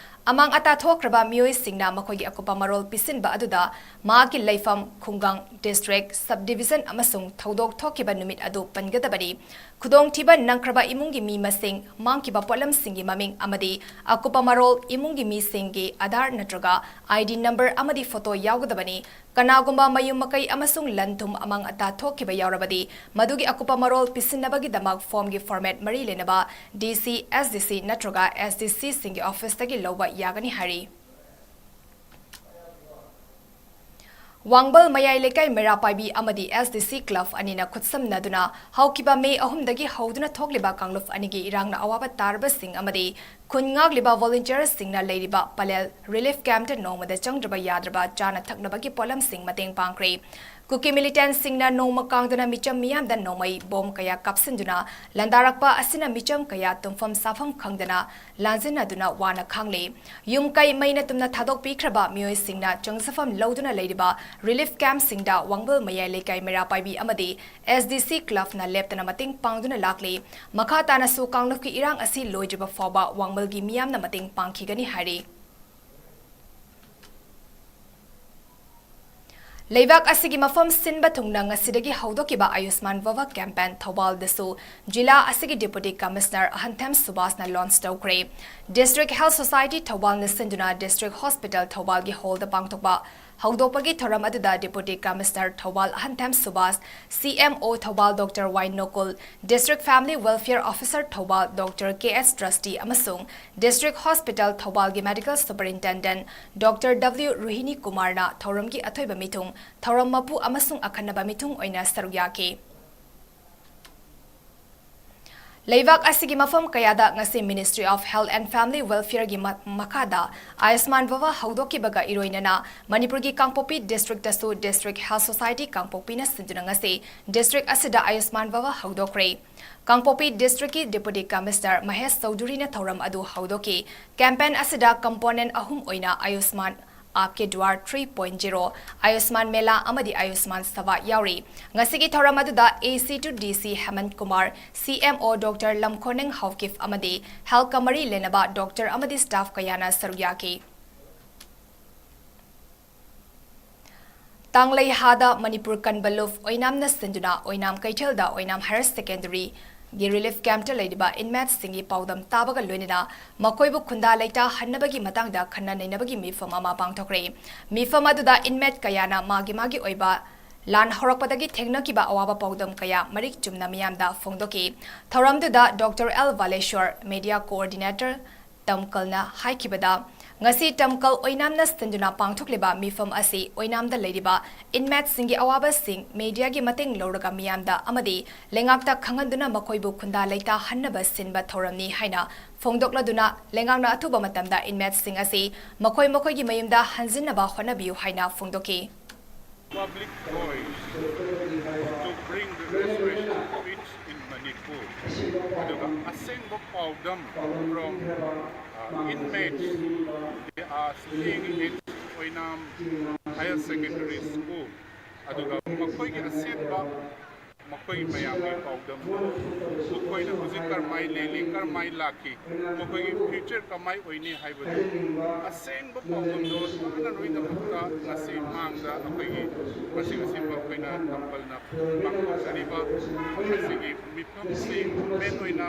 ꯑꯃꯥꯡ ꯑꯇꯥ ꯊꯣꯛꯈ꯭ꯔꯕ ꯃꯤꯑꯣꯏꯁꯤꯡꯅ ꯃꯈꯣꯏꯒꯤ ꯑꯀꯨꯞꯄ ꯃꯔꯣꯜ ꯄꯤꯁꯤꯟꯕ ꯑꯗꯨꯗ ꯃꯍꯥꯛꯀꯤ ꯂꯩꯐꯝ, ꯈꯨꯡꯒꯪ, district, subdivision ꯑꯃꯁꯨꯡ ꯊꯧꯗꯣꯛ ꯊꯣꯛꯈꯤꯕ ꯅꯨꯃꯤꯠ ꯑꯗꯨ ꯄꯟꯒꯗꯕꯅꯤ꯫ ꯈꯨꯗꯣꯡꯊꯤꯕ ꯅꯪꯈ꯭ꯔꯕ ꯏꯃꯨꯡꯒꯤ ꯃꯤ ꯃꯁꯤꯡ, ꯃꯥꯡꯈꯤꯕ ꯄꯣꯠꯂꯝꯁꯤꯡꯒꯤ ꯃꯃꯤꯡ ꯑꯃꯗꯤ ꯑꯀꯨꯞꯄ ꯃꯔꯣꯜ, ꯏꯃꯨꯡꯒꯤ ꯃꯤꯁꯤꯡꯒꯤ Aadhaar ꯅꯠꯇ꯭ꯔꯒ I D number ꯑꯃꯗꯤ photo ꯌꯥꯎꯒꯗꯕꯅꯤ꯫ ꯀꯅꯥꯒꯨꯝꯕ ꯃꯌꯨꯝ ꯃꯀꯩ ꯑꯃꯁꯨꯡ ꯂꯟ ꯊꯨꯝ ꯑꯃꯥꯡ ꯑꯇꯥ ꯊꯣꯛꯈꯤꯕ ꯌꯥꯎꯔꯕꯗꯤ, ꯃꯗꯨꯒꯤ ꯑꯀꯨꯞꯄ ꯃꯔꯣꯜ ꯄꯤꯁꯤꯟꯅꯕꯒꯤꯗꯃꯛ form ꯒꯤ format ꯃꯔꯤ ꯂꯩꯅꯕ D C, S D C ꯅꯠꯇ꯭ꯔꯒ S D C ꯁꯤꯡꯒꯤ office ꯇꯒꯤ ꯂꯧꯕ ꯌꯥꯒꯅꯤ ꯍꯥꯏꯔꯤ꯫ ꯋꯥꯡꯕꯜ ꯃꯌꯥꯏ ꯂꯩꯀꯥꯏ ꯃꯩꯔꯥ ꯄꯥꯏꯕꯤ ꯑꯃꯗꯤ S D C club ꯑꯅꯤꯅ ꯈꯨꯠꯁꯝꯅꯗꯨꯅ ꯍꯧꯈꯤꯕ May ꯑꯍꯨꯝꯗꯒꯤ ꯍꯧꯗꯨꯅ ꯊꯣꯛꯂꯤꯕ ꯀꯥꯡꯂꯨꯞ ꯑꯅꯤꯒꯤ ꯏꯔꯥꯡꯅ ꯑꯋꯥꯕ ꯇꯥꯔꯕꯁꯤꯡ ꯑꯃꯗꯤ ꯈꯨꯟ ꯉꯥꯛꯂꯤꯕ volunteer ꯁꯤꯡꯅ ꯂꯩꯔꯤꯕ ꯄꯂꯦꯜ relief camp ꯇ ꯅꯣꯡꯃꯗ ꯆꯪꯗ꯭ꯔꯕ ꯌꯥꯗ꯭ꯔꯕ ꯆꯥꯅ ꯊꯛꯅꯕꯒꯤ ꯄꯣꯠꯂꯝꯁꯤꯡ ꯃꯇꯦꯡ ꯄꯥꯡꯈ꯭ꯔꯦ꯫ ꯀꯨꯀꯤ militant ꯁꯤꯡꯅ ꯅꯣꯡꯃ ꯀꯥꯡꯗꯅ ꯃꯤꯆꯝ ꯃꯤꯌꯥꯝꯗ ꯅꯣꯡꯃꯩ bomb ꯀꯌꯥ ꯀꯥꯞꯁꯤꯟꯗꯨꯅ ꯂꯥꯟꯗꯥꯔꯛꯄ ꯑꯁꯤꯅ ꯃꯤꯆꯝ ꯀꯌꯥ ꯇꯨꯝꯐꯝ ꯆꯥꯐꯝ ꯈꯪꯗꯅ ꯂꯥꯟꯖꯤꯟꯅꯗꯨꯅ ꯋꯥꯅ ꯈꯥꯡꯂꯤ꯫ ꯌꯨꯝ ꯀꯩ ꯃꯩꯅ ꯇꯨꯝꯅ ꯊꯥꯗꯣꯛꯄꯤꯈ꯭ꯔꯕ ꯃꯤꯑꯣꯏꯁꯤꯡꯅ ꯆꯪꯖꯐꯝ ꯂꯧꯗꯨꯅ ꯂꯩꯔꯤꯕ relief camp ꯁꯤꯡꯗ ꯋꯥꯡꯕꯜ ꯃꯌꯥꯏ ꯂꯩꯀꯥꯏ ꯃꯩꯔꯥ ꯄꯥꯏꯕꯤ ꯑꯃꯗꯤ S D C club ꯅ ꯂꯦꯞꯇꯅ ꯃꯇꯦꯡ ꯄꯥꯡꯗꯨꯅ ꯂꯥꯛꯂꯤ꯫ ꯃꯈꯥ ꯇꯥꯅꯁꯨ ꯀꯥꯡꯂꯨꯞꯀꯤ ꯏꯔꯥꯡ ꯑꯁꯤ ꯂꯣꯏꯗ꯭ꯔꯤꯕ ꯐꯥꯎꯕ ꯋꯥꯡꯕꯜꯒꯤ ꯃꯤꯌꯥꯝꯅ ꯃꯇꯦꯡ ꯄꯥꯡꯈꯤꯒꯅꯤ ꯍꯥꯏꯔꯤ꯫ ꯂꯩꯕꯥꯛ ꯑꯁꯤꯒꯤ ꯃꯐꯝ ꯁꯤꯟꯕ ꯊꯨꯡꯅ ꯉꯁꯤꯗꯒꯤ ꯍꯧꯗꯣꯛꯈꯤꯕ ꯑꯌꯨꯁꯃꯥꯟ ꯚꯥꯚ campaign ꯊꯧꯕꯥꯜꯗꯁꯨ ꯖꯤꯂꯥ ꯑꯁꯤꯒꯤ Deputy Commissioner ꯑꯍꯟꯊꯦꯝ ꯁꯨꯕꯥꯁꯅ launch ꯇꯧꯈ꯭ꯔꯦ꯫ District Health Society ꯊꯧꯕꯥꯜꯅ ꯁꯤꯟꯗꯨꯅ District Hospital ꯊꯧꯕꯥꯜꯒꯤ hall ꯗ ꯄꯥꯡꯊꯣꯛꯄ ꯍꯧꯗꯣꯛꯄꯒꯤ ꯊꯧꯔꯝ ꯑꯗꯨꯗ Deputy Commissioner Thoubal ꯑꯍꯟꯊꯦꯝ Subhas, C M O Thoubal Doctor ꯋꯥꯏ ꯅꯣꯀꯨꯜ, District Family Welfare Officer Thoubal Doctor K S ꯇ꯭ꯔꯁꯇꯤ ꯑꯃꯁꯨꯡ District Hospital ꯊꯧꯕꯥꯜꯒꯤ Medical Superintendent Doctor W ꯔꯣꯍꯤꯅꯤ ꯀꯨꯃꯥꯔꯅ ꯊꯧꯔꯝꯒꯤ ꯑꯊꯣꯏꯕ ꯃꯤꯊꯨꯡ, ꯊꯧꯔꯝ ꯃꯄꯨ ꯑꯃꯁꯨꯡ ꯑꯈꯟꯅꯕ ꯃꯤꯊꯨꯡ ꯑꯣꯏꯅ ꯁꯔꯨꯛ ꯌꯥꯈꯤ꯫ ꯂꯩꯕꯥꯛ ꯑꯁꯤꯒꯤ ꯃꯐꯝ ꯀꯌꯥꯗ ꯉꯁꯤ Ministry of Health and Family Welfare ꯒꯤ ꯃ-, ꯃꯈꯥꯗ ꯑꯌꯨꯁꯃꯥꯟ ꯚꯥꯚ ꯍꯧꯗꯣꯛꯈꯤꯕꯒ ꯏꯔꯣꯏꯅꯅ ꯃꯅꯤꯄꯨꯔꯒꯤ ꯀꯥꯡꯄꯣꯛꯄꯤ district ꯇꯁꯨ District Health Society ꯀꯥꯡꯄꯣꯛꯄꯤꯅ ꯁꯤꯟꯗꯨꯅ ꯉꯁꯤ district ꯑꯁꯤꯗ ꯑꯌꯨꯁꯃꯥꯟ ꯚꯥꯚ ꯍꯧꯗꯣꯛꯈ꯭ꯔꯦ꯫ ꯀꯥꯡꯄꯣꯛꯄꯤ district ꯀꯤ Deputy Commissioner ꯃꯍꯦꯁ ꯆꯧꯙꯨꯔꯤꯅ ꯊꯧꯔꯝ ꯑꯗꯨ ꯍꯧꯗꯣꯛꯈꯤ꯫ Campaign ꯑꯁꯤꯗ component ꯑꯍꯨꯝ ꯑꯣꯏꯅ ꯑꯌꯨꯁꯃꯥꯟ ꯑꯥꯞꯀꯦ ꯗ꯭ꯋꯥꯔ three point zero, ꯑꯌꯨꯁꯃꯥꯟ ꯃꯦꯂꯥ ꯑꯃꯗꯤ ꯑꯌꯨꯁꯃꯥꯟ ꯁꯚꯥ ꯌꯥꯎꯔꯤ꯫ ꯉꯁꯤꯒꯤ ꯊꯧꯔꯝ ꯑꯗꯨꯗ A C to D C ꯍꯦꯃꯟ Kumar, C M O Doctor ꯂꯝꯈꯣꯅꯦꯡ Haokip ꯑꯃꯗꯤ health ꯀ ꯃꯔꯤ ꯂꯩꯅꯕ doctor ꯑꯃꯗꯤ staff ꯀꯌꯥꯅ ꯁꯔꯨꯛ ꯌꯥꯈꯤ꯫ ꯇꯥꯡꯂꯩꯍꯥꯗ ꯃꯅꯤꯄꯨꯔ ꯀꯟꯕ ꯂꯨꯞ ꯑꯣꯏꯅꯥꯝꯅ ꯁꯤꯟꯗꯨꯅ ꯑꯣꯏꯅꯥꯝ ꯀꯩꯊꯦꯜꯗ ꯑꯣꯏꯅꯥꯝ Higher Secondary ꯒꯤ relief camp ꯇ ꯂꯩꯔꯤꯕ inmate ꯁꯤꯡꯒꯤ ꯄꯥꯎꯗꯝ ꯇꯥꯕꯒ ꯂꯣꯏꯅꯅ ꯃꯈꯣꯏꯕꯨ ꯈꯨꯟꯗꯥ ꯂꯩꯇꯥꯍꯟꯅꯕꯒꯤ ꯃꯇꯥꯡꯗ ꯈꯟꯅ ꯅꯩꯅꯕꯒꯤ ꯃꯤꯐꯝ ꯑꯃ ꯄꯥꯡꯊꯣꯛꯈ꯭ꯔꯦ꯫ ꯃꯤꯐꯝ ꯑꯗꯨꯗ inmate ꯀꯌꯥꯅ ꯃꯥꯒꯤ ꯃꯥꯒꯤ ꯑꯣꯏꯕ ꯂꯥꯟ ꯍꯧꯔꯛꯄꯗꯒꯤ ꯊꯦꯡꯅꯈꯤꯕ ꯑꯋꯥꯕ ꯄꯥꯎꯗꯝ ꯀꯌꯥ ꯃꯔꯤꯛ ꯆꯨꯝꯅ ꯃꯤꯌꯥꯝꯗ ꯐꯣꯡꯗꯣꯛꯈꯤ꯫ ꯊꯧꯔꯝꯗꯨꯗ Doctor L ꯚꯥꯂꯦꯁ꯭ꯋꯔ, Media Coordinator ꯇꯝꯀꯜꯅ ꯍꯥꯏꯈꯤꯕꯗ, ꯉꯁꯤ ꯇꯝꯀꯜ ꯑꯣꯏꯅꯥꯝꯅ ꯁꯤꯟꯗꯨꯅ ꯄꯥꯡꯊꯣꯛꯂꯤꯕ ꯃꯤꯐꯝ ꯑꯁꯤ ꯑꯣꯏꯅꯥꯝꯗ ꯂꯩꯔꯤꯕ inmate ꯁꯤꯡꯒꯤ ꯑꯋꯥꯕꯁꯤꯡ media ꯒꯤ ꯃꯇꯦꯡ ꯂꯧꯔꯒ ꯃꯤꯌꯥꯝꯗ ꯑꯃꯗꯤ ꯂꯩꯉꯥꯛꯇ ꯈꯪꯍꯟꯗꯨꯅ ꯃꯈꯣꯏꯕꯨ ꯈꯨꯟꯗꯥ ꯂꯩꯇꯥꯍꯟꯅꯕ ꯁꯤꯟꯕ ꯊꯧꯔꯝꯅꯤ ꯍꯥꯏꯅ ꯐꯣꯡꯗꯣꯛꯂꯗꯨꯅ, ꯂꯩꯉꯥꯛꯅ ꯑꯊꯨꯕ ꯃꯇꯝꯗ inmate ꯁꯤꯡ ꯑꯁꯤ ꯃꯈꯣꯏ ꯃꯈꯣꯏꯒꯤ ꯃꯌꯨꯝꯗ ꯍꯟꯖꯤꯟꯅꯕ ꯍꯣꯠꯅꯕꯤꯌꯨ ꯍꯥꯏꯅ ꯐꯣꯡꯗꯣꯛꯈꯤ꯫ Public voice to bring the restoration of peace in Manipur. ꯑꯗꯨꯒ ꯑꯁꯦꯡꯕ ꯄꯥꯎꯗꯝ from, uh, inmates, they are staying in Oinam Higher Secondary School. ꯑꯗꯨꯒ ꯃꯈꯣꯏꯒꯤ ꯑꯁꯦꯡꯕ, ꯃꯈꯣꯏ ꯃꯌꯥꯝꯒꯤ ꯄꯥꯎꯗꯝꯗꯨ, ꯃꯈꯣꯏꯅ ꯍꯧꯖꯤꯛ ꯀꯔꯝꯍꯥꯏ ꯂꯦꯜꯂꯤ, ꯀꯔꯝꯍꯥꯏ ꯂꯥꯛꯈꯤ, ꯃꯈꯣꯏꯒꯤ future ꯀꯃꯥꯏ ꯑꯣꯏꯅꯤ ꯍꯥꯏꯕꯗꯨ ꯑꯁꯦꯡꯕ ꯄꯥꯎꯗꯝꯗꯨ ꯇꯥꯅꯅꯕꯒꯤꯗꯃꯛꯇ ꯉꯁꯤ ꯃꯥꯡꯗ ꯑꯩꯈꯣꯏꯒꯤ ꯃꯁꯤꯡ ꯑꯁꯤꯕꯨ ꯑꯩꯈꯣꯏꯅ ꯇꯝꯄꯜꯅ ꯄꯥꯡꯊꯣꯛꯆꯔꯤꯕ ꯉꯁꯤꯒꯤ ꯃꯤꯐꯝꯁꯤ main ꯑꯣꯏꯅ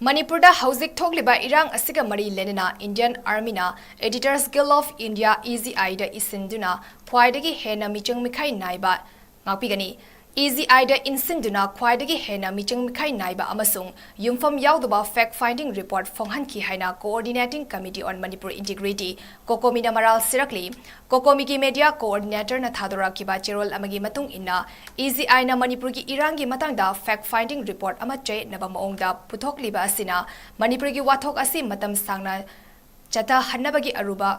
ꯃꯅꯤꯄꯨꯔꯗ ꯍꯧꯖꯤꯛ ꯊꯣꯛꯂꯤꯕ ꯏꯔꯥꯡ ꯑꯁꯤꯒ ꯃꯔꯤ ꯂꯩꯅꯅ Indian Army ꯅ Editors Guild of India, E G I ꯗ ꯏꯁꯤꯟꯗꯨꯅ ꯈ꯭ꯋꯥꯏꯗꯒꯤ ꯍꯦꯟꯅ ꯃꯤꯆꯪ ꯃꯤꯈꯥꯏ ꯅꯥꯏꯕ ꯉꯥꯛꯄꯤꯒꯅꯤ꯫ E Z I ꯗ ꯏꯟꯁꯤꯟꯗꯨꯅ ꯈ꯭ꯋꯥꯏꯗꯒꯤ ꯍꯦꯟꯅ ꯃꯤꯆꯪ ꯃꯤꯈꯥꯏ ꯅꯥꯏꯕ ꯑꯃꯁꯨꯡ ꯌꯨꯝꯐꯝ ꯌꯥꯎꯗꯕ fact finding report ꯐꯣꯡꯍꯟꯈꯤ ꯍꯥꯏꯅ Coordinating Committee on Manipur Integrity, COCOMIꯅ ꯃꯔꯥꯜ ꯁꯤꯔꯛꯂꯤ꯫ COCOMIꯒꯤ media coordinatorꯅ ꯊꯥꯗꯣꯔꯛꯈꯤꯕ ꯆꯦꯔꯣꯜ ꯑꯃꯒꯤ ꯃꯇꯨꯡ ꯏꯟꯅ, E Z Iꯅ ꯃꯅꯤꯄꯨꯔꯒꯤ ꯏꯔꯥꯡꯒꯤ ꯃꯇꯥꯡꯗ fact finding report ꯑꯃ ꯆꯌꯦꯠꯅꯕ ꯃꯑꯣꯡꯗ ꯄꯨꯊꯣꯛꯂꯤꯕ ꯑꯁꯤꯅ ꯃꯅꯤꯄꯨꯔꯒꯤ ꯋꯥꯊꯣꯛ ꯑꯁꯤ ꯃꯇꯝ ꯁꯥꯡꯅ ꯆꯠꯊꯍꯟꯅꯕꯒꯤ ꯑꯔꯨꯕ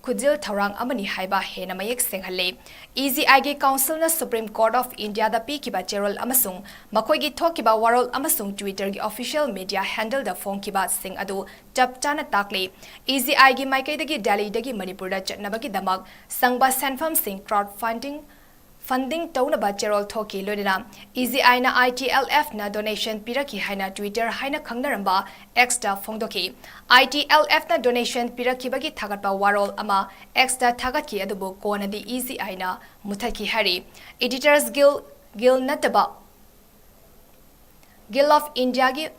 ꯈꯨꯖꯤꯜ ꯊꯧꯔꯥꯡ ꯑꯃꯅꯤ ꯍꯥꯏꯕ ꯍꯦꯟꯅ ꯃꯌꯦꯛ ꯁꯦꯡꯍꯜꯂꯦ꯫ E Z Iꯒꯤ councilꯅ Supreme Court of Indiaꯗ ꯄꯤꯈꯤꯕ ꯆꯦꯔꯣꯜ ꯑꯃꯁꯨꯡ ꯃꯈꯣꯏꯒꯤ ꯊꯣꯛꯈꯤꯕ ꯋꯥꯔꯣꯜ ꯑꯃꯁꯨꯡ Twitterꯒꯤ official media handleꯗ ꯐꯣꯡꯈꯤꯕꯁꯤꯡ ꯑꯗꯨ ꯆꯞ ꯆꯥꯅ ꯇꯥꯛꯂꯤ꯫ E Z Iꯒꯤ ꯃꯥꯏꯀꯩꯗꯒꯤ ꯗꯦꯜꯂꯤꯗꯒꯤ ꯃꯅꯤꯄꯨꯔꯗ ꯆꯠꯅꯕꯒꯤꯗꯃꯛ ꯆꯪꯕ ꯁꯦꯟꯐꯝꯁꯤꯡ crowd funding funding ꯇꯧꯅꯕ ꯆꯦꯔꯣꯜ ꯊꯣꯛꯈꯤ꯫ ꯂꯣꯏꯅꯅ E Z Iꯅ I T L Fꯅ donation ꯄꯤꯔꯛꯈꯤ ꯍꯥꯏꯅ Twitter ꯍꯥꯏꯅ ꯈꯪꯅꯔꯝꯕ Xꯇ ꯐꯣꯡꯗꯣꯛꯈꯤ꯫ I T L Fꯅ donation ꯄꯤꯔꯛꯈꯤꯕꯒꯤ ꯊꯥꯒꯠꯄ ꯋꯥꯔꯣꯜ ꯑꯃ Xꯇ ꯊꯥꯒꯠꯈꯤ, ꯑꯗꯨꯕꯨ ꯀꯣꯟꯅꯗꯤ E Z Iꯅ ꯃꯨꯊꯠꯈꯤ ꯍꯥꯏꯔꯤ꯫ Editors Guild, Guild ꯅꯠꯇꯕ Guild of Indiaꯒꯤ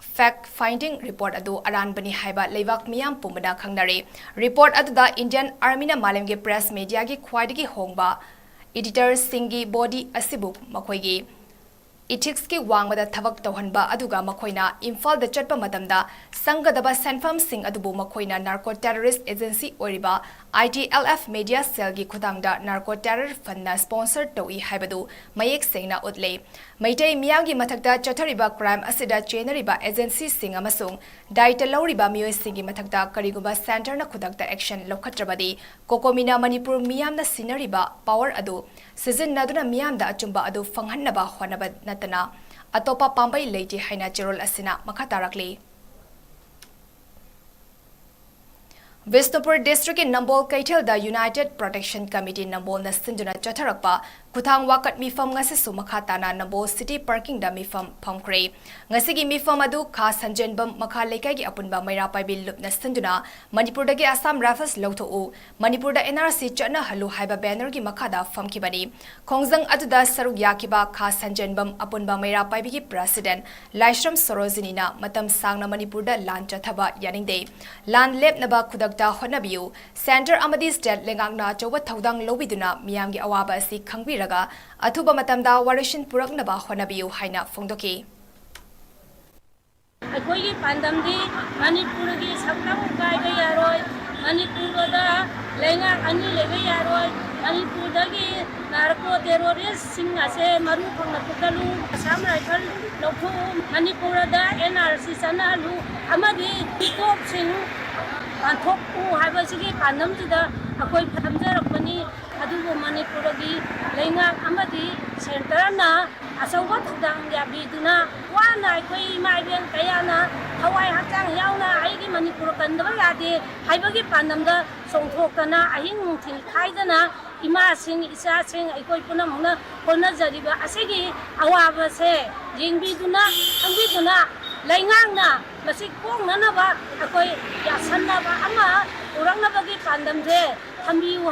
fact finding report ꯑꯗꯨ ꯑꯔꯥꯟꯕꯅꯤ ꯍꯥꯏꯕ ꯂꯩꯕꯥꯛ ꯃꯤꯌꯥꯝ ꯄꯨꯝꯕꯅ ꯈꯪꯅꯔꯦ꯫ Report ꯑꯗꯨꯗ Indian Armyꯅ ꯃꯥꯂꯦꯝꯒꯤ press mediaꯒꯤ ꯈ꯭ꯋꯥꯏꯗꯒꯤ ꯍꯣꯡꯕ editorꯁꯤꯡꯒꯤ body ꯑꯁꯤꯕꯨ ꯃꯈꯣꯏꯒꯤ ethicsꯀꯤ ꯋꯥꯡꯃꯗ ꯊꯕꯛ ꯇꯧꯍꯟꯕ, ꯑꯗꯨꯒ ꯃꯈꯣꯏꯅ ꯏꯝꯐꯥꯜꯗ ꯆꯠꯄ ꯃꯇꯝꯗ ꯆꯪꯒꯗꯕ ꯁꯦꯟꯐꯝꯁꯤꯡ ꯑꯗꯨꯕꯨ ꯃꯈꯣꯏꯅ narco terrorist agency ꯑꯣꯏꯔꯤꯕ I T L F media cellꯒꯤ ꯈꯨꯠꯊꯥꯡꯗ narco terror fundꯅ sponsor ꯇꯧꯏ ꯍꯥꯏꯕꯗꯨ ꯃꯌꯦꯛ ꯁꯦꯡꯅ ꯎꯠꯂꯦ꯫ ꯃꯩꯇꯩ ꯃꯤꯌꯥꯝꯒꯤ ꯃꯊꯛꯇ ꯆꯠꯊꯔꯤꯕ crime ꯑꯁꯤꯗ ꯆꯦꯟꯅꯔꯤꯕ agencyꯁꯤꯡ ꯑꯃꯁꯨꯡ ꯗꯥꯌꯤꯇ꯭ꯕ ꯂꯧꯔꯤꯕ ꯃꯤꯑꯣꯏꯁꯤꯡꯒꯤ ꯃꯊꯛꯇ ꯀꯔꯤꯒꯨꯝꯕ centreꯅ ꯈꯨꯗꯛꯇ action ꯂꯧꯈꯠꯇ꯭ꯔꯕꯗꯤ, COCOMIꯅ ꯃꯅꯤꯄꯨꯔ ꯃꯤꯌꯥꯝꯅ ꯁꯤꯟꯅꯔꯤꯕ power ꯑꯗꯨ ꯁꯤꯖꯤꯟꯅꯗꯨꯅ ꯃꯤꯌꯥꯝꯗ ꯑꯆꯨꯝꯕ ꯑꯗꯨ ꯐꯪꯍꯟꯅꯕ ꯍꯣꯠꯅꯕ ꯅꯠꯇꯅ ꯑꯇꯣꯞꯄ ꯄꯥꯝꯕꯩ ꯂꯩꯇꯦ ꯍꯥꯏꯅ ꯆꯦꯔꯣꯜ ꯑꯁꯤꯅ ꯃꯈꯥ ꯇꯥꯔꯛꯂꯤ꯫ ꯕꯤꯁꯅꯨꯄꯨꯔ districtꯀꯤ ꯅꯝꯕꯣꯜ ꯀꯩꯊꯦꯜꯗ United Protection Committee ꯅꯝꯕꯣꯜꯅ ꯁꯤꯟꯗꯨꯅ ꯆꯠꯊꯔꯛꯄ ꯈꯨꯊꯥꯡ ꯋꯥꯀꯠ ꯃꯤꯐꯝ ꯉꯁꯤꯁꯨ ꯃꯈꯥ ꯇꯥꯅ ꯅꯝꯕꯣꯜ city parkingꯗ ꯃꯤꯐꯝ ꯐꯝꯈ꯭ꯔꯦ꯫ ꯉꯁꯤꯒꯤ ꯃꯤꯐꯝ ꯑꯗꯨ ꯈꯥ ꯁꯟꯖꯦꯟꯕꯝ ꯃꯈꯥ ꯂꯩꯀꯥꯏꯒꯤ ꯑꯄꯨꯟꯕ ꯃꯩꯔꯥ ꯄꯥꯏꯕꯤ ꯂꯨꯞꯅ ꯁꯤꯟꯗꯨꯅ ꯃꯅꯤꯄꯨꯔꯗꯒꯤ ꯑꯁꯥꯝ rifles ꯂꯧꯊꯣꯛꯎ, ꯃꯅꯤꯄꯨꯔꯗ N R C ꯆꯠꯅꯍꯜꯂꯨ ꯍꯥꯏꯕ bannerꯒꯤ ꯃꯈꯥꯗ ꯐꯝꯈꯤꯕꯅꯤ꯫ ꯈꯣꯡꯖꯪ ꯑꯗꯨꯗ ꯁꯔꯨꯛ ꯌꯥꯈꯤꯕ ꯈꯥ ꯁꯟꯖꯦꯟꯕꯝ ꯑꯄꯨꯟꯕ ꯃꯩꯔꯥ ꯄꯥꯏꯕꯤꯒꯤ president ꯂꯥꯏꯁ꯭ꯔꯝ ꯁꯣꯔꯣꯖꯤꯅꯤꯅ ꯃꯇꯝ ꯁꯥꯡꯅ ꯃꯅꯤꯄꯨꯔꯗ ꯂꯥꯟ ꯆꯠꯊꯕ ꯌꯥꯅꯤꯡꯗꯦ꯫ ꯂꯥꯟ ꯂꯦꯞꯅꯕ ꯈꯨꯗꯛꯇ ꯍꯣꯠꯅꯕꯤꯌꯨ꯫ Centre ꯑꯃꯗꯤ state ꯂꯩꯉꯥꯛꯅ ꯑꯆꯧꯕ ꯊꯧꯗꯥꯡ ꯂꯧꯕꯤꯗꯨꯅ ꯃꯤꯌꯥꯝꯒꯤ ꯑꯋꯥꯕ ꯑꯁꯤ ꯈꯪꯕꯤꯔꯦ꯫ ꯂꯒ ꯑꯊꯨꯕ ꯃꯇꯝꯗ ꯋꯥꯔꯣꯏꯁꯤꯟ ꯄꯨꯔꯛꯅꯕ ꯍꯣꯠꯅꯕꯤꯌꯨ ꯍꯥꯏꯅ ꯐꯣꯡꯗꯣꯛꯈꯤ꯫ ꯑꯩꯈꯣꯏꯒꯤ ꯄꯥꯟꯗꯝꯗꯤ ꯃꯅꯤꯄꯨꯔꯒꯤ ꯁꯛꯇꯝ ꯀꯥꯏꯕ ꯌꯥꯔꯣꯏ, ꯃꯅꯤꯄꯨꯔꯗ ꯂꯩꯉꯥꯛ ꯑꯅꯤ ꯂꯩꯕ ꯌꯥꯔꯣꯏ, ꯃꯅꯤꯄꯨꯔꯗꯒꯤ ꯅꯥꯔꯀꯣ ꯇꯦꯔꯣꯔꯤꯁꯁꯤꯡ ꯑꯁꯦ ꯃꯔꯨ ꯐꯪꯅ ꯐꯨꯛꯇꯠꯂꯨ, ꯑꯁꯥꯝ ꯔꯥꯏꯐꯜ ꯂꯧꯊꯣꯛꯎ, ꯃꯅꯤꯄꯨꯔꯗ ꯑꯦꯟ ꯑꯥꯔ ꯁꯤ ꯆꯠꯅꯍꯜꯂꯨ ꯑꯃꯗꯤ ꯏꯀꯣꯞꯁꯤꯡ ꯇꯥꯟꯊꯣꯛꯎ ꯍꯥꯏꯕꯁꯤꯒꯤ ꯄꯥꯟꯗꯝꯁꯤꯗ ꯑꯩꯈꯣꯏ ꯊꯝꯖꯔꯛꯄꯅꯤ꯫ ꯑꯗꯨꯕꯨ ꯃꯅꯤꯄꯨꯔꯒꯤ ꯂꯩꯉꯥꯛ ꯑꯃꯗꯤ ꯁꯦꯟꯇꯔꯅ ꯑꯆꯧꯕ ꯊꯧꯗꯥꯡ ꯌꯥꯕꯤꯗꯨꯅ ꯋꯥꯅ ꯑꯩꯈꯣꯏ ꯏꯃꯥ ꯏꯕꯦꯟ ꯀꯌꯥꯅ ꯊꯋꯥꯏ ꯍꯛꯆꯥꯡ ꯌꯥꯎꯅ ꯑꯩꯒꯤ ꯃꯅꯤꯄꯨꯔ ꯀꯟꯗꯕ ꯌꯥꯗꯦ ꯍꯥꯏꯕꯒꯤ ꯄꯥꯟꯗꯝꯗ ꯆꯣꯡꯊꯣꯛꯇꯅ ꯑꯍꯤꯡ ꯅꯨꯡꯊꯤꯜ ꯈꯥꯏꯗꯅ ꯏꯃꯥꯁꯤꯡ, ꯏꯆꯥꯁꯤꯡ, ꯑꯩꯈꯣꯏ ꯄꯨꯝꯅꯃꯛꯅ ꯍꯣꯠꯅꯖꯔꯤꯕ ꯑꯁꯤꯒꯤ ꯑꯋꯥꯕꯁꯦ ꯌꯦꯡꯕꯤꯗꯨꯅ, ꯈꯪꯕꯤꯗꯨꯅ ꯂꯩꯉꯥꯛꯅ ꯃꯁꯤ ꯀꯣꯛꯅꯅꯕ ꯑꯩꯈꯣꯏ ꯌꯥꯁꯟꯅꯕ ꯑꯃ ꯄꯨꯔꯛꯅꯕꯒꯤ ꯄꯥꯟꯗꯝꯁꯦ ꯊꯝꯕꯤꯌꯨ꯫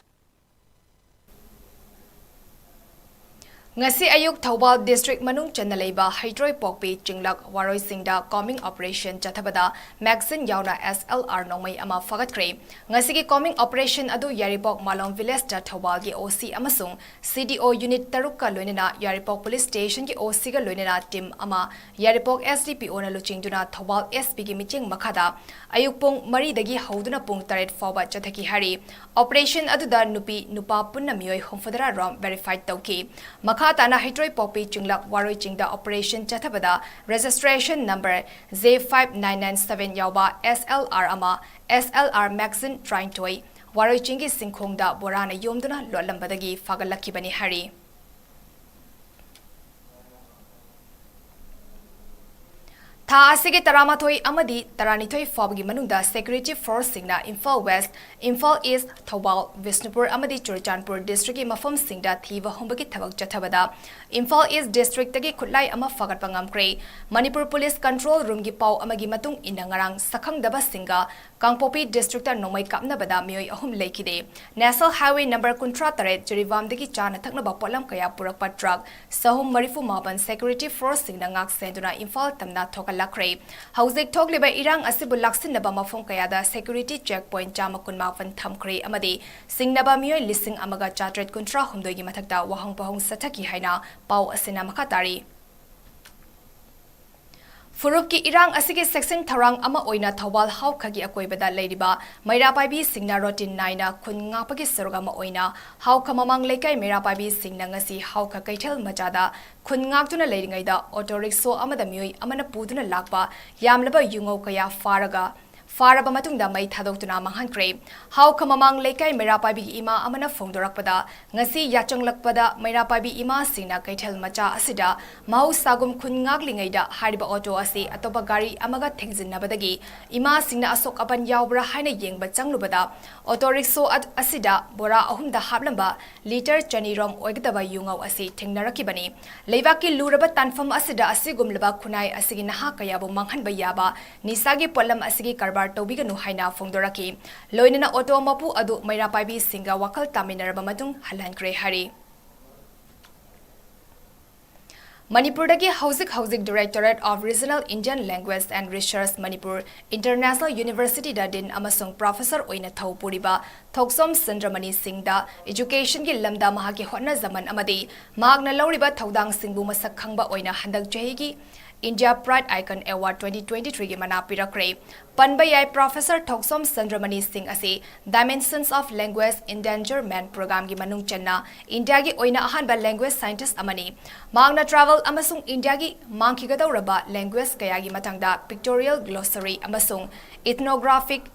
ꯉꯁꯤ ꯑꯌꯨꯛ ꯊꯧꯕꯥꯜ ꯗꯤꯁꯇ꯭ꯔꯤꯛ ꯃꯅꯨꯡ ꯆꯟꯅ ꯂꯩꯕ ꯍꯩꯇ꯭ꯔꯣꯏꯄꯣꯛꯄꯤ ꯆꯤꯡꯂꯛ ꯋꯥꯔꯣꯏꯁꯤꯡꯗ ꯀꯣꯝꯕꯤꯡ ꯑꯣꯄꯔꯦꯁꯟ ꯆꯠꯊꯕꯗ ꯃꯦꯒꯥꯖꯤꯟ ꯌꯥꯎꯅ ꯑꯦꯁ ꯑꯦꯜ ꯑꯥꯔ ꯅꯣꯡꯃꯩ ꯑꯃ ꯐꯥꯒꯠꯈ꯭ꯔꯦ꯫ ꯉꯁꯤꯒꯤ ꯀꯣꯝꯕꯤꯡ ꯑꯣꯄꯔꯦꯁꯟ ꯑꯗꯨ ꯌꯥꯏꯔꯤꯄꯣꯛ ꯃꯥꯂꯣꯝ ꯚꯤꯂꯦꯖꯇ ꯊꯧꯕꯥꯜꯒꯤ ꯑꯣ ꯁꯤ ꯑꯃꯁꯨꯡ ꯁꯤ ꯗꯤ ꯑꯣ ꯌꯨꯅꯤꯠ ꯇꯔꯨꯛꯀ ꯂꯣꯏꯅꯅ ꯌꯥꯏꯔꯤꯄꯣꯛ ꯄꯨꯂꯤꯁ ꯁ꯭ꯇꯦꯁꯟꯒꯤ ꯑꯣ ꯁꯤꯒ ꯂꯣꯏꯅꯅ ꯇꯤꯝ ꯑꯃ ꯌꯥꯏꯔꯤꯄꯣꯛ ꯑꯦꯁ ꯗꯤ ꯄꯤ ꯑꯣꯅ ꯂꯨꯆꯤꯡꯗꯨꯅ ꯊꯧꯕꯥꯜ ꯑꯦꯁ ꯄꯤꯒꯤ ꯃꯤꯠꯌꯦꯡ ꯃꯈꯥꯗ ꯑꯌꯨꯛ ꯄꯨꯡ ꯃꯔꯤꯗꯒꯤ ꯍꯧꯗꯨꯅ ꯄꯨꯡ ꯇꯔꯦꯠ ꯐꯥꯎꯕ ꯆꯠꯊꯈꯤ ꯍꯥꯏꯔꯤ꯫ ꯑꯣꯄꯔꯦꯁꯟ ꯑꯗꯨꯗ ꯅꯨꯄꯤ, ꯅꯨꯄꯥ ꯄꯨꯟꯅ ꯃꯤꯑꯣꯏ ꯍꯨꯝꯐꯨꯇꯔꯥ ꯔꯣꯝ ꯚꯦꯔꯤꯐꯥꯏ ꯇꯧꯈꯤ꯫ ꯃꯈꯥ ꯇꯥꯅ ꯍꯩꯇ꯭ꯔꯣꯏꯄꯣꯛꯄꯤ ꯆꯤꯡꯂꯛ ꯋꯥꯔꯣꯏ ꯆꯤꯡꯗ ꯑꯣꯄꯔꯦꯁꯟ ꯆꯠꯊꯕꯗ registration number J five nine nine seven ꯌꯥꯎꯕ ꯑꯦꯁ ꯑꯦꯜ ꯑꯥꯔ ꯑꯃ, ꯑꯦꯁ ꯑꯦꯜ ꯑꯥꯔ ꯃꯦꯒꯥꯖꯤꯟ ꯇꯔꯥꯅꯤꯊꯣꯏ ꯋꯥꯔꯣꯏ ꯆꯤꯡꯒꯤ ꯁꯤꯡꯈꯣꯡꯗ ꯕꯣꯔꯥꯅ ꯌꯣꯝꯗꯨꯅ ꯂꯣꯠꯂꯝꯕꯗꯒꯤ ꯐꯥꯒꯠꯂꯛꯈꯤꯕꯅꯤ ꯍꯥꯏꯔꯤ꯫ ꯊꯥ ꯑꯁꯤꯒꯤ ꯇꯔꯥꯃꯥꯊꯣꯏ ꯑꯃꯗꯤ ꯇꯔꯥꯅꯤꯊꯣꯏ ꯐꯥꯎꯕꯒꯤ ꯃꯅꯨꯡꯗ ꯁꯦꯀ꯭ꯌꯨꯔꯤꯇꯤ ꯐꯣꯔꯁꯁꯤꯡꯅ ꯏꯝꯐꯥꯜ ꯋꯦꯁ, ꯏꯝꯐꯥꯜ ꯏꯁ, ꯊꯧꯕꯥꯜ, ꯕꯤꯁꯅꯨꯄꯨꯔ ꯑꯃꯗꯤ ꯆꯨꯔꯆꯥꯟꯄꯨꯔ ꯗꯤꯁꯇ꯭ꯔꯤꯛꯀꯤ ꯃꯐꯝꯁꯤꯡꯗ ꯊꯤꯕ ꯍꯨꯝꯕꯒꯤ ꯊꯕꯛ ꯆꯠꯊꯕꯗ ꯏꯝꯐꯥꯜ ꯏꯁ ꯗꯤꯁꯇ꯭ꯔꯤꯛꯇꯒꯤ ꯈꯨꯠꯂꯥꯏ ꯑꯃ ꯐꯥꯒꯠꯄ ꯉꯝꯈ꯭ꯔꯦ꯫ ꯃꯅꯤꯄꯨꯔ ꯄꯨꯂꯤꯁ ꯀꯟꯇ꯭ꯔꯣꯜ ꯔꯨꯝꯒꯤ ꯄꯥꯎ ꯑꯃꯒꯤ ꯃꯇꯨꯡ ꯏꯟꯅ, ꯉꯔꯥꯡ ꯁꯛꯈꯪꯗꯕꯁꯤꯡꯒ ꯀꯥꯡꯄꯣꯛꯄꯤ ꯗꯤꯁꯇ꯭ꯔꯤꯛꯇ ꯅꯣꯡꯃꯩ ꯀꯥꯞꯅꯕꯗ ꯃꯤꯑꯣꯏ ꯑꯍꯨꯝ ꯂꯩꯈꯤꯗꯦ꯫ ꯅꯦꯁꯅꯦꯜ ꯍꯥꯏꯋꯦ ꯅꯝꯕꯔ ꯀꯨꯟꯊ꯭ꯔꯥ ꯇꯔꯦꯠ ꯖꯤꯔꯤꯕꯥꯝꯗꯒꯤ ꯆꯥꯅ ꯊꯛꯅꯕ ꯄꯣꯠꯂꯝ ꯀꯌꯥ ꯄꯨꯔꯛꯄ ꯇ꯭ꯔꯛ ꯆꯍꯨꯝ ꯃꯔꯤꯐꯨ ꯃꯥꯄꯟ ꯁꯦꯀ꯭ꯌꯨꯔꯤꯇꯤ ꯐꯣꯔꯁꯁꯤꯡꯅ ꯉꯥꯛ ꯁꯦꯟꯗꯨꯅ ꯏꯝꯐꯥꯜ ꯇꯝꯅ ꯊꯣꯛꯍꯜꯂꯤ꯫ ꯂꯥꯛꯈ꯭ꯔꯦ꯫ ꯍꯧꯖꯤꯛ ꯊꯣꯛꯂꯤꯕ ꯏꯔꯥꯡ ꯑꯁꯤꯕꯨ ꯂꯥꯛꯁꯤꯟꯅꯕ ꯃꯐꯝ ꯀꯌꯥꯗ security check point ꯆꯥꯝꯃ ꯀꯨꯟꯃꯥꯄꯟ ꯊꯝꯈ꯭ꯔꯦ ꯑꯃꯗꯤ ꯁꯤꯡꯅꯕ ꯃꯤꯑꯣꯏ ꯂꯤꯁꯤꯡ ꯑꯃꯒ ꯆꯥꯇ꯭ꯔꯦꯠ ꯀꯨꯟꯊ꯭ꯔꯥ ꯍꯨꯝꯗꯣꯏꯒꯤ ꯃꯊꯛꯇ ꯋꯥꯍꯪ ꯄꯥꯎꯍꯪ ꯆꯠꯊꯈꯤ ꯍꯥꯏꯅ ꯄꯥꯎ ꯑꯁꯤꯅ ꯃꯈꯥ ꯇꯥꯔꯤ꯫ ꯐꯨꯔꯨꯞꯀꯤ ꯏꯔꯥꯡ ꯑꯁꯤꯒꯤ ꯆꯦꯛꯁꯤꯟ ꯊꯧꯔꯥꯡ ꯑꯃ ꯑꯣꯏꯅ ꯊꯧꯕꯥꯜ ꯍꯥꯎꯈꯒꯤ ꯑꯀꯣꯏꯕꯗ ꯂꯩꯔꯤꯕ ꯃꯩꯔꯥ ꯄꯥꯏꯕꯤꯁꯤꯡꯅ ꯔꯣꯇꯤꯟ ꯅꯥꯏꯅ ꯈꯨꯟ ꯉꯥꯛꯄꯒꯤ ꯁꯔꯨꯛ ꯑꯃ ꯑꯣꯏꯅ ꯍꯥꯎꯈ ꯃꯃꯥꯡ ꯂꯩꯀꯥꯏ ꯃꯩꯔꯥ ꯄꯥꯏꯕꯤꯁꯤꯡꯅ ꯉꯁꯤ ꯍꯥꯎꯈ ꯀꯩꯊꯦꯜ ꯃꯆꯥꯗ ꯈꯨꯟ ꯉꯥꯛꯇꯨꯅ ꯂꯩꯔꯤꯉꯩꯗ ꯑꯣꯇꯣ ꯔꯤꯛꯁꯣ ꯑꯃꯗ ꯃꯤꯑꯣꯏ ꯑꯃꯅ ꯄꯨꯗꯨꯅ ꯂꯥꯛꯄ ꯌꯥꯝꯂꯕ ꯌꯨꯉꯧ ꯀꯌꯥ ꯐꯥꯔꯒ, ꯐꯥꯔꯕ ꯃꯇꯨꯡꯗ ꯃꯩ ꯊꯥꯗꯣꯛꯇꯨꯅ ꯃꯥꯡꯍꯟꯈ꯭ꯔꯦ꯫ ꯍꯥꯎꯈ ꯃꯃꯥꯡ ꯂꯩꯀꯥꯏ ꯃꯩꯔꯥ ꯄꯥꯏꯕꯤꯒꯤ ꯏꯃꯥ ꯑꯃꯅ ꯐꯣꯡꯗꯣꯔꯛꯄꯗ, ꯉꯁꯤ ꯌꯥꯆꯪꯂꯛꯄꯗ ꯃꯩꯔꯥ ꯄꯥꯏꯕꯤ ꯏꯃꯥꯁꯤꯡꯅ ꯀꯩꯊꯦꯜ ꯃꯆꯥ ꯑꯁꯤꯗ ꯃꯍꯧꯁꯥꯒꯨꯝ ꯈꯨꯟ ꯉꯥꯛꯂꯤꯉꯩꯗ ꯍꯥꯏꯔꯤꯕ ꯑꯣꯇꯣ ꯑꯁꯤ ꯑꯇꯣꯞꯄ ꯒꯥꯔꯤ ꯑꯃꯒ ꯊꯦꯡꯖꯤꯟꯅꯕꯗꯒꯤ ꯏꯃꯥꯁꯤꯡꯅ ꯑꯁꯣꯛ ꯑꯄꯟ ꯌꯥꯎꯕ꯭ꯔꯥ ꯍꯥꯏꯅ ꯌꯦꯡꯕ ꯆꯪꯂꯨꯕꯗ, ꯑꯣꯇꯣ ꯔꯤꯛꯁꯣ ꯑꯗ-, ꯑꯁꯤꯗ ꯕꯣꯔꯥ ꯑꯍꯨꯝꯗ ꯍꯥꯞꯂꯝꯕ ꯂꯤꯇꯔ ꯆꯅꯤꯔꯣꯝ ꯑꯣꯏꯒꯗꯕ ꯌꯨꯉꯧ ꯑꯁꯤ ꯊꯦꯡꯅꯔꯛꯈꯤꯕꯅꯤ꯫ ꯂꯩꯕꯥꯛꯀꯤ ꯂꯨꯔꯕ ꯇꯥꯟꯐꯝ ꯑꯁꯤꯗ ꯑꯁꯤꯒꯨꯝꯂꯕ ꯈꯨꯟꯅꯥꯏ ꯑꯁꯤꯒꯤ ꯅꯍꯥ ꯀꯌꯥꯕꯨ ꯃꯥꯡꯍꯟꯕ ꯌꯥꯕ ꯅꯤꯁꯥꯒꯤ ꯄꯣꯠꯂꯝ ꯑꯁꯤꯒꯤ ꯀꯔꯕꯥꯔ ꯇꯧꯕꯤꯒꯅꯨ ꯍꯥꯏꯅ ꯐꯣꯡꯗꯣꯔꯛꯈꯤ꯫ ꯂꯣꯏꯅꯅ ꯑꯣꯇꯣ ꯃꯄꯨ ꯑꯗꯨ ꯃꯩꯔꯥ ꯄꯥꯏꯕꯤꯁꯤꯡꯒ ꯋꯥꯈꯜ ꯇꯥꯃꯤꯟꯅꯔꯕ ꯃꯇꯨꯡ ꯍꯜꯍꯟꯈ꯭ꯔꯦ ꯍꯥꯏꯔꯤ꯫ ꯃꯅꯤꯄꯨꯔꯗꯒꯤ ꯍꯧꯖꯤꯛ ꯍꯧꯖꯤꯛ Directorate of Regional Indian Language and Research, Manipur International University ꯗ ꯗꯤꯟ ꯑꯃꯁꯨꯡ ꯄ꯭ꯔꯣꯐꯦꯁꯔ ꯑꯣꯏꯅ ꯊꯧ ꯄꯨꯔꯤꯕ ꯊꯣꯛꯆꯣꯝ ꯆꯟꯗ꯭ꯔꯃꯅꯤ ꯁꯤꯡꯗ education ꯒꯤ ꯂꯝꯗ ꯃꯍꯥꯛꯀꯤ ꯍꯣꯠꯅꯖꯃꯟ ꯑꯃꯗꯤ ꯃꯍꯥꯛꯅ ꯂꯧꯔꯤꯕ ꯊꯧꯗꯥꯡꯁꯤꯡꯕꯨ ꯃꯁꯛ ꯈꯪꯕ ꯑꯣꯏꯅ ꯍꯟꯗꯛ ꯆꯍꯤꯒꯤ India Pride Icon Award twenty twenty-three ꯒꯤ ꯃꯅꯥ ꯄꯤꯔꯛꯈ꯭ꯔꯦ꯫ ꯄꯟꯕ ꯌꯥꯏ, ꯄ꯭ꯔꯣꯐꯦꯁꯔ ꯊꯣꯛꯆꯣꯝ ꯆꯟꯗ꯭ꯔꯃꯅꯤ ꯁꯤꯡ ꯑꯁꯤ Dimensions of Language Endangerment Program ꯒꯤ ꯃꯅꯨꯡ ꯆꯟꯅ ꯏꯟꯗꯤꯌꯥꯒꯤ ꯑꯣꯏꯅ ꯑꯍꯥꯟꯕ language scientist ꯑꯃꯅꯤ꯫ ꯃꯍꯥꯛꯅ tribal ꯑꯃꯁꯨꯡ ꯏꯟꯗꯤꯌꯥꯒꯤ ꯃꯥꯡꯈꯤꯒꯗꯧꯔꯕ language ꯀꯌꯥꯒꯤ ꯃꯇꯥꯡꯗ pictorial glossary ꯑꯃꯁꯨꯡ ethnographic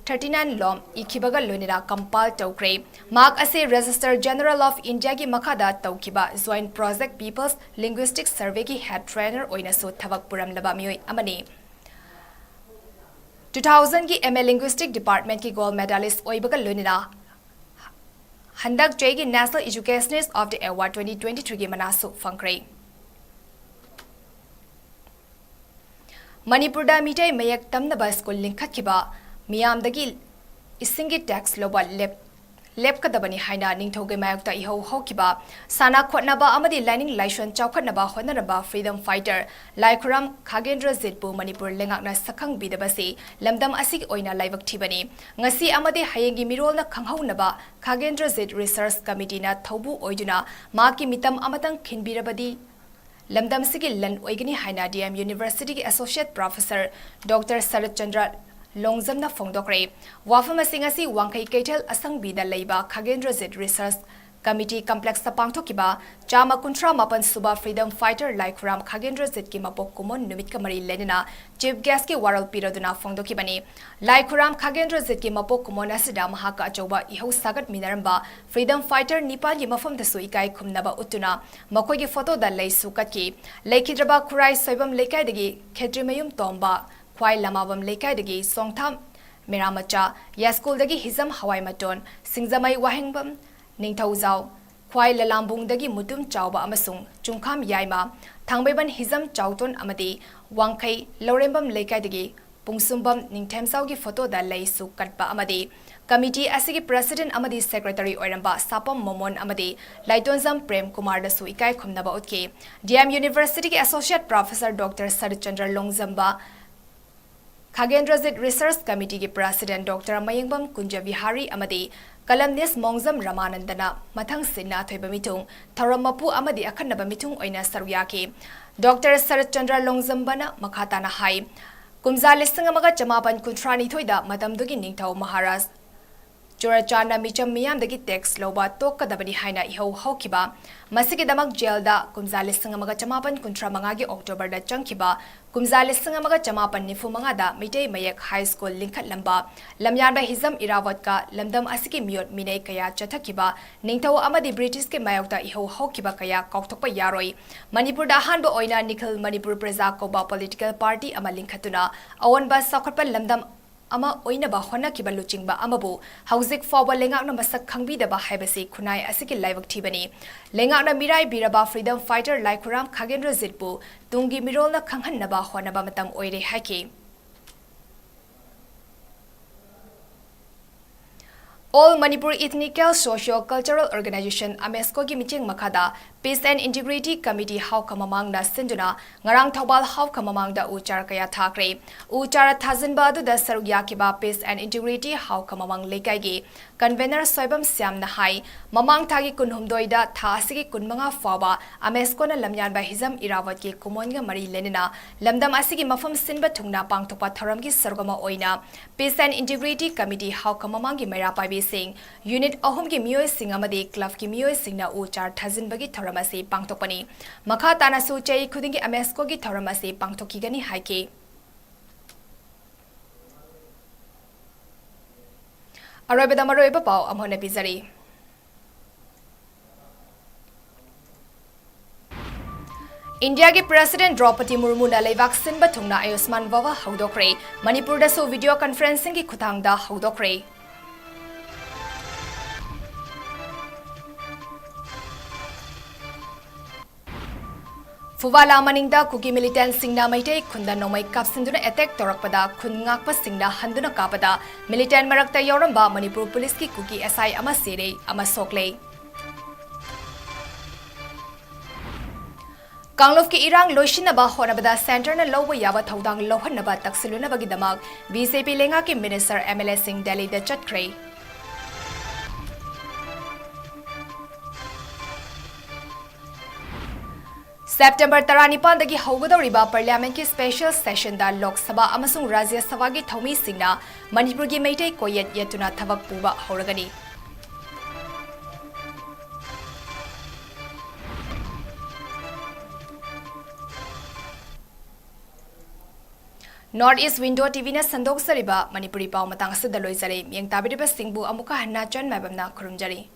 thirty nine ꯂꯣꯝ ꯏꯈꯤꯕꯒ ꯂꯣꯏꯅꯅ compile ꯇꯧꯈ꯭ꯔꯦ꯫ ꯃꯍꯥꯛ ꯑꯁꯤ Registrar General of India ꯒꯤ ꯃꯈꯥꯗ ꯇꯧꯈꯤꯕ Joint Project People's Linguistic Survey ꯒꯤ head trainer ꯑꯣꯏꯅꯁꯨ ꯊꯕꯛ ꯄꯨꯔꯝꯂꯕ ꯃꯤꯑꯣꯏ ꯑꯃꯅꯤ꯫ Two thousand ꯒꯤ M A Linguistic Department ꯀꯤ gold medalist ꯑꯣꯏꯕꯒ ꯂꯣꯏꯅꯅ ꯍꯟꯗꯛ ꯆꯍꯤꯒꯤ National Educationist of the Award twenty twenty-three ꯒꯤ ꯃꯅꯥꯁꯨ ꯐꯪꯈ꯭ꯔꯦ꯫ ꯃꯅꯤꯄꯨꯔꯗ ꯃꯤꯇꯩ ꯃꯌꯦꯛ ꯇꯝꯅꯕ ꯁ꯭ꯀꯨꯜ ꯂꯤꯡꯈꯠꯈꯤꯕ ꯃꯤꯌꯥꯝꯗꯒꯤ ꯏꯁꯤꯡꯒꯤ tax ꯂꯧꯕ ꯂꯦꯞ-, ꯂꯦꯞꯀꯗꯕꯅꯤ ꯍꯥꯏꯅ ꯅꯤꯡꯊꯧꯒꯤ ꯃꯥꯌꯣꯛꯇ ꯏꯍꯧ ꯍꯧꯈꯤꯕ ꯁꯥꯟꯅ ꯈꯣꯠꯅꯕ ꯑꯃꯗꯤ ꯂꯥꯏꯅꯤꯡ ꯂꯥꯏꯁꯣꯟ ꯆꯥꯎꯈꯠꯅꯕ ꯍꯣꯠꯅꯔꯝꯕ freedom fighter ꯂꯥꯏꯈꯨꯔꯥꯝ ꯈꯥꯒꯦꯟꯗ꯭ꯔꯖꯤꯠꯄꯨ ꯃꯅꯤꯄꯨꯔ ꯂꯩꯉꯥꯛꯅ ꯁꯛꯈꯪꯕꯤꯗꯕꯁꯤ ꯂꯝꯗꯝ ꯑꯁꯤꯒꯤ ꯑꯣꯏꯅ ꯂꯥꯏꯕꯛ ꯊꯤꯕꯅꯤ꯫ ꯉꯁꯤ ꯑꯃꯗꯤ ꯍꯌꯦꯡꯒꯤ ꯃꯤꯔꯣꯜꯅ ꯈꯪꯍꯧꯅꯕ ꯈꯥꯒꯦꯟꯗ꯭ꯔꯖꯤꯠ research committeeꯅ ꯊꯧꯕꯨ ꯑꯣꯏꯗꯨꯅ ꯃꯍꯥꯛꯀꯤ ꯃꯤꯇꯝ ꯑꯃꯇꯪ ꯈꯤꯟꯕꯤꯔꯕꯗꯤ ꯂꯝꯗꯝꯁꯤꯒꯤ ꯂꯟ ꯑꯣꯏꯒꯅꯤ ꯍꯥꯏꯅ D M Universityꯒꯤ associate professor Doctor ꯁꯔꯠ ꯆꯟꯗ꯭ꯔ ꯂꯣꯡꯖꯝꯅ ꯐꯣꯡꯗꯣꯛꯈ꯭ꯔꯦ꯫ ꯋꯥꯐꯝ ꯑꯁꯤ ꯉꯁꯤ ꯋꯥꯡꯈꯩ ꯀꯩꯊꯦꯜ ꯑꯁꯪꯕꯤꯗ ꯂꯩꯕ ꯈꯥꯒꯦꯟꯗ꯭ꯔꯖꯤꯠ research committee complexꯇ ꯄꯥꯡꯊꯣꯛꯈꯤꯕ ꯆꯥꯝꯃ ꯀꯨꯟꯊ꯭ꯔꯥ ꯃꯥꯄꯟ ꯁꯨꯕ freedom fighter ꯂꯥꯏꯈꯨꯔꯥꯝ ꯈꯥꯒꯦꯟꯗ꯭ꯔꯖꯤꯠꯀꯤ ꯃꯄꯣꯛ ꯀꯨꯝꯑꯣꯟ ꯅꯨꯃꯤꯠꯀ ꯃꯔꯤ ꯂꯩꯅꯅ chief guestꯀꯤ ꯋꯥꯔꯣꯜ ꯄꯤꯔꯗꯨꯅ ꯐꯣꯡꯗꯣꯛꯈꯤꯕꯅꯤ꯫ ꯂꯥꯏꯈꯨꯔꯥꯝ ꯈꯥꯒꯦꯟꯗ꯭ꯔꯖꯤꯠꯀꯤ ꯃꯄꯣꯛ ꯀꯨꯝꯑꯣꯟ ꯑꯁꯤꯗ ꯃꯍꯥꯛꯀ ꯑꯆꯧꯕ ꯏꯍꯧ ꯁꯥꯒꯠꯃꯤꯟꯅꯔꯝꯕ freedom fighter ꯅꯤꯄꯥꯟꯒꯤ ꯃꯐꯝꯗꯁꯨ ꯏꯀꯥꯏ ꯈꯨꯝꯅꯕ ꯎꯠꯇꯨꯅ ꯃꯈꯣꯏꯒꯤ photoꯗ ꯂꯩꯁꯨ ꯀꯠꯈꯤ꯫ ꯂꯩꯈꯤꯗ꯭ꯔꯕ ꯈꯨꯔꯥꯏ ꯁꯣꯏꯕꯝ ꯂꯩꯀꯥꯏꯗꯒꯤ ꯈꯦꯇ꯭ꯔꯤꯃꯌꯨꯝ ꯇꯣꯝꯕ, ꯈ꯭ꯋꯥꯏ ꯂꯃꯥꯕꯝ ꯂꯩꯀꯥꯏꯗꯒꯤ ꯁꯣꯡꯊꯥꯝ ꯃꯦꯔꯥꯃꯆꯥ, ꯌꯥꯏꯁ꯭ꯀꯨꯜꯗꯒꯤ ꯍꯤꯖꯝ ꯍꯋꯥꯏꯃꯇꯣꯟ, ꯁꯤꯡꯖꯃꯩ ꯋꯥꯍꯦꯡꯕꯝ ꯅꯤꯡꯊꯧꯖꯥꯎ, ꯈ꯭ꯋꯥꯏ ꯂꯂꯥꯝꯕꯨꯡꯗꯒꯤ ꯃꯨꯇꯨꯝ ꯆꯥꯎꯕ ꯑꯃꯁꯨꯡ ꯆꯨꯡꯈꯥꯝ ꯌꯥꯏꯃ, ꯊꯥꯡꯃꯩꯕꯟ ꯍꯤꯖꯝ ꯆꯥꯎꯇꯣꯟ ꯑꯃꯗꯤ ꯋꯥꯡꯈꯩ ꯂꯧꯔꯦꯝꯕꯝ ꯂꯩꯀꯥꯏꯗꯒꯤ ꯄꯨꯡꯁꯨꯝꯕꯝ ꯅꯤꯡꯊꯦꯝꯖꯥꯎꯒꯤ photoꯗ ꯂꯩꯁꯨ ꯀꯠꯄ ꯑꯃꯗꯤ committee ꯑꯁꯤꯒꯤ president ꯑꯃꯗꯤ secretary ꯑꯣꯏꯔꯝꯕ ꯁꯥꯄꯝ ꯃꯣꯃꯣꯟ ꯑꯃꯗꯤ ꯂꯥꯏꯇꯣꯟꯖꯝ ꯄ꯭ꯔꯦꯝ ꯀꯨꯃꯥꯔꯗꯁꯨ ꯏꯀꯥꯏ ꯈꯨꯝꯅꯕ ꯎꯠꯈꯤ꯫ D M Universityꯒꯤ associate professor Doctor ꯁꯔꯠ ꯆꯟꯗ꯭ꯔ ꯂꯣꯡꯖꯝꯕ, ꯈꯥꯒꯦꯟꯗ꯭ꯔꯖꯤꯠ research committeeꯒꯤ president Doctor ꯃꯌꯦꯡꯕꯝ ꯀꯨꯟꯖ ꯕꯤꯍꯥꯔꯤ ꯑꯃꯗꯤ columnist ꯃꯣꯡꯖꯝ ꯔꯃꯥꯅꯟꯗꯅ ꯃꯊꯪ ꯁꯤꯟꯅ ꯑꯊꯣꯏꯕ ꯃꯤꯊꯨꯡ, ꯊꯧꯔꯝ ꯃꯄꯨ ꯑꯃꯗꯤ ꯑꯈꯟꯅꯕ ꯃꯤꯊꯨꯡ ꯑꯣꯏꯅ ꯁꯔꯨꯛ ꯌꯥꯈꯤ꯫ Doctor ꯁꯔꯠ ꯆꯟꯗ꯭ꯔ ꯂꯣꯡꯖꯝꯕꯅ ꯃꯈꯥ ꯇꯥꯅ ꯍꯥꯏ, ꯀꯨꯝꯖꯥ ꯂꯤꯁꯤꯡ ꯑꯃꯒ ꯆꯃꯥꯄꯟ ꯀꯨꯟꯊ꯭ꯔꯥ ꯅꯤꯊꯣꯏꯗ ꯃꯇꯝꯗꯨꯒꯤ ꯅꯤꯡꯊꯧ ꯃꯍꯥꯔꯥꯖ ꯆꯨꯔꯆꯥꯟꯅ ꯃꯤꯆꯝ ꯃꯤꯌꯥꯝꯗꯒꯤ tax ꯂꯧꯕ ꯇꯣꯛꯀꯗꯕꯅꯤ ꯍꯥꯏꯅ ꯏꯍꯧ ꯍꯧꯈꯤꯕ, ꯃꯁꯤꯒꯤꯗꯃꯛ jailꯗ ꯀꯨꯝꯖꯥ ꯂꯤꯁꯤꯡ ꯑꯃꯒ ꯆꯃꯥꯄꯟ ꯀꯨꯟꯊ꯭ꯔꯥ ꯃꯉꯥꯒꯤ Octoberꯗ ꯆꯪꯈꯤꯕ, ꯀꯨꯝꯖꯥ ꯂꯤꯁꯤꯡ ꯑꯃꯒ ꯆꯃꯥꯄꯟ ꯅꯤꯐꯨ ꯃꯉꯥꯗ ꯃꯩꯇꯩ ꯃꯌꯦꯛ high school ꯂꯤꯡꯈꯠꯂꯝꯕ, ꯂꯝꯌꯥꯟꯕ ꯍꯤꯖꯝ ꯏꯔꯥꯕꯣꯠꯀ ꯂꯝꯗꯝ ꯑꯁꯤꯒꯤ ꯃꯤꯑꯣꯠ ꯃꯤꯅꯩ ꯀꯌꯥ ꯆꯠꯊꯈꯤꯕ, ꯅꯤꯡꯊꯧ ꯑꯃꯗꯤ Britishꯀꯤ ꯃꯥꯌꯣꯛꯇ ꯏꯍꯧ ꯍꯧꯈꯤꯕ ꯀꯌꯥ ꯀꯥꯎꯊꯣꯛꯄ ꯌꯥꯔꯣꯏ꯫ ꯃꯅꯤꯄꯨꯔꯗ ꯑꯍꯥꯟꯕ ꯑꯣꯏꯅ ꯅꯤꯈꯤꯜ ꯃꯅꯤꯄꯨꯔ ꯄ꯭ꯔꯖꯥ ꯀꯧꯕ political party ꯑꯃ ꯂꯤꯡꯈꯠꯇꯨꯅ ꯑꯑꯣꯟꯕ ꯆꯥꯎꯈꯠꯄ ꯂꯝꯗꯝ ꯑꯃ ꯑꯣꯏꯅꯕ ꯍꯣꯠꯅꯈꯤꯕ ꯂꯨꯆꯤꯡꯕ ꯑꯃꯕꯨ ꯍꯧꯖꯤꯛ ꯐꯥꯎꯕ ꯂꯩꯉꯥꯛꯅ ꯃꯁꯛ ꯈꯪꯕꯤꯗꯕ ꯍꯥꯏꯕꯁꯤ ꯈꯨꯟꯅꯥꯏ ꯑꯁꯤꯒꯤ ꯂꯥꯏꯕꯛ ꯊꯤꯕꯅꯤ꯫ ꯂꯩꯉꯥꯛꯅ ꯃꯤꯔꯥꯏꯕꯤꯔꯕ freedom fighter ꯂꯥꯏꯈꯨꯔꯥꯝ ꯈꯥꯒꯦꯟꯗ꯭ꯔꯖꯤꯠꯄꯨ ꯇꯨꯡꯒꯤ ꯃꯤꯔꯣꯜꯅ ꯈꯪꯍꯟꯅꯕ ꯍꯣꯠꯅꯕ ꯃꯇꯝ ꯑꯣꯏꯔꯦ ꯍꯥꯏꯈꯤ꯫ All Manipur Ethnical Socio-Cultural Organization, ꯑꯃꯦꯁꯀꯣꯒꯤ ꯃꯤꯠꯌꯦꯡ ꯃꯈꯥꯗ Peace and Integrity Committee ꯍꯥꯎꯈ ꯃꯃꯥꯡꯅ ꯁꯤꯟꯗꯨꯅ ꯉꯔꯥꯡ ꯊꯧꯕꯥꯜ ꯍꯥꯎꯈ ꯃꯃꯥꯡꯗ ꯎ ꯆꯥꯔ ꯀꯌꯥ ꯊꯥꯈ꯭ꯔꯦ꯫ ꯎ ꯆꯥꯔ ꯊꯥꯖꯤꯟꯕ ꯑꯗꯨꯗ ꯁꯔꯨꯛ ꯌꯥꯈꯤꯕ Peace and Integrity ꯍꯥꯎꯈ ꯃꯃꯥꯡ ꯂꯩꯀꯥꯏꯒꯤ convener ꯁꯣꯏꯕꯝ ꯁ꯭ꯌꯥꯝꯅ ꯍꯥꯏ, ꯃꯃꯥꯡ ꯊꯥꯒꯤ ꯀꯨꯟꯍꯨꯝꯗꯣꯏꯗ ꯊꯥ ꯑꯁꯤꯒꯤ ꯀꯨꯟꯃꯉꯥ ꯐꯥꯎꯕ ꯑꯃꯦꯁꯀꯣꯅ ꯂꯝꯌꯥꯟꯕ ꯍꯤꯖꯝ ꯏꯔꯥꯋꯠꯀꯤ ꯀꯨꯃꯣꯟꯒ ꯃꯔꯤ ꯂꯩꯅꯅ ꯂꯝꯗꯝ ꯑꯁꯤꯒꯤ ꯃꯐꯝ ꯁꯤꯟꯕ ꯊꯨꯡꯅ ꯄꯥꯡꯊꯣꯛꯄ ꯊꯧꯔꯝꯒꯤ ꯁꯔꯨꯛ ꯑꯃ ꯑꯣꯏꯅ Peace and Integrity Committee ꯍꯥꯎꯈ ꯃꯃꯥꯡꯒꯤ ꯃꯩꯔꯥ ꯄꯥꯏꯕꯤꯁꯤꯡ, unit ꯑꯍꯨꯝꯒꯤ ꯃꯤꯑꯣꯏꯁꯤꯡ ꯑꯃꯗꯤ clubꯀꯤ ꯃꯤꯑꯣꯏꯁꯤꯡꯅ ꯎ ꯆꯥꯔ ꯊꯥꯖꯤꯟꯕꯒꯤ ꯊꯧꯔꯝ ꯑꯁꯤ ꯄꯥꯡꯊꯣꯛꯄꯅꯤ꯫ ꯃꯈꯥ ꯇꯥꯅꯁꯨ ꯆꯍꯤ ꯈꯨꯗꯤꯡꯒꯤ ꯑꯃꯦꯁꯀꯣꯒꯤ ꯊꯧꯔꯝ ꯑꯁꯤ ꯄꯥꯡꯊꯣꯛꯈꯤꯒꯅꯤ ꯍꯥꯏꯈꯤ꯫ ꯑꯔꯣꯏꯕꯗ ꯃꯔꯨꯑꯣꯏꯕ ꯄꯥꯎ ꯑꯃꯨꯛ ꯍꯟꯅ ꯄꯤꯖꯔꯤ꯫ ꯏꯟꯗꯤꯌꯥꯒꯤ President ꯗ꯭ꯔꯧꯄꯗꯤ ꯃꯨꯔꯃꯨꯅ ꯂꯩꯕꯥꯛ ꯁꯤꯟꯕ ꯊꯨꯡꯅ ꯑꯌꯨꯁꯃꯥꯟ ꯚꯥꯚ ꯍꯧꯗꯣꯛꯈ꯭ꯔꯦ꯫ ꯃꯅꯤꯄꯨꯔꯗꯁꯨ video conferencingꯒꯤ ꯈꯨꯠꯊꯥꯡꯗ ꯍꯧꯗꯣꯛꯈ꯭ꯔꯦ꯫ ꯐꯨꯕꯥꯂꯥ ꯃꯅꯤꯡꯗ ꯀꯨꯀꯤ militantꯁꯤꯡꯅ ꯃꯩꯇꯩ ꯈꯨꯟꯗ ꯅꯣꯡꯃꯩ ꯀꯥꯞꯁꯤꯟꯗꯨꯅ attack ꯇꯧꯔꯛꯄꯗ ꯈꯨꯟ ꯉꯥꯛꯄꯁꯤꯡꯅ ꯍꯟꯗꯨꯅ ꯀꯥꯞꯄꯗ militant ꯃꯔꯛꯇ ꯌꯥꯎꯔꯝꯕ ꯃꯅꯤꯄꯨꯔ ꯄꯨꯂꯤꯁꯀꯤ ꯀꯨꯀꯤ SI ꯑꯃ ꯁꯤꯔꯦ, ꯑꯃ ꯁꯣꯛꯂꯦ꯫ ꯀꯥꯡꯂꯨꯞꯀꯤ ꯏꯔꯥꯡ ꯂꯣꯏꯁꯤꯟꯅꯕ ꯍꯣꯠꯅꯕꯗ centreꯅ ꯂꯧꯕ ꯌꯥꯕ ꯊꯧꯗꯥꯡ ꯂꯧꯍꯟꯅꯕ ꯇꯛꯁꯤꯜꯂꯨꯅꯕꯒꯤꯗꯃꯛ BJP ꯂꯩꯉꯥꯛꯀꯤ minister, MLAꯁꯤꯡ ꯗꯦꯜꯂꯤꯗ ꯆꯠꯈ꯭ꯔꯦ꯫ September ꯇꯔꯥꯅꯤꯄꯥꯟꯗꯒꯤ ꯍꯧꯒꯗꯧꯔꯤꯕ Parliamentꯀꯤ special sessionꯗ ꯂꯣꯛ ꯁꯚꯥ ꯑꯃꯁꯨꯡ ꯔꯥꯖ꯭ꯌ ꯁꯚꯥꯒꯤ ꯊꯧꯃꯤꯁꯤꯡꯅ ꯃꯅꯤꯄꯨꯔꯒꯤ ꯃꯩꯇꯩ ꯀꯣꯌꯦꯠ ꯌꯦꯠꯇꯨꯅ ꯊꯕꯛ ꯄꯨꯕ ꯍꯧꯔꯒꯅꯤ꯫ North East Window TVꯅ ꯁꯟꯗꯣꯛꯆꯔꯤꯕ ꯃꯅꯤꯄꯨꯔꯤ ꯄꯥꯎ ꯃꯇꯥꯡ ꯑꯁꯤꯗ ꯂꯣꯏꯖꯔꯦ꯫ ꯃꯤꯠꯌꯦꯡ ꯇꯥꯕꯤꯔꯤꯕꯁꯤꯡꯕꯨ ꯑꯃꯨꯛꯀ ꯍꯟꯅ ꯆꯟ ꯃꯥꯏꯕꯝꯅ ꯈꯨꯔꯨꯝꯖꯔꯤ꯫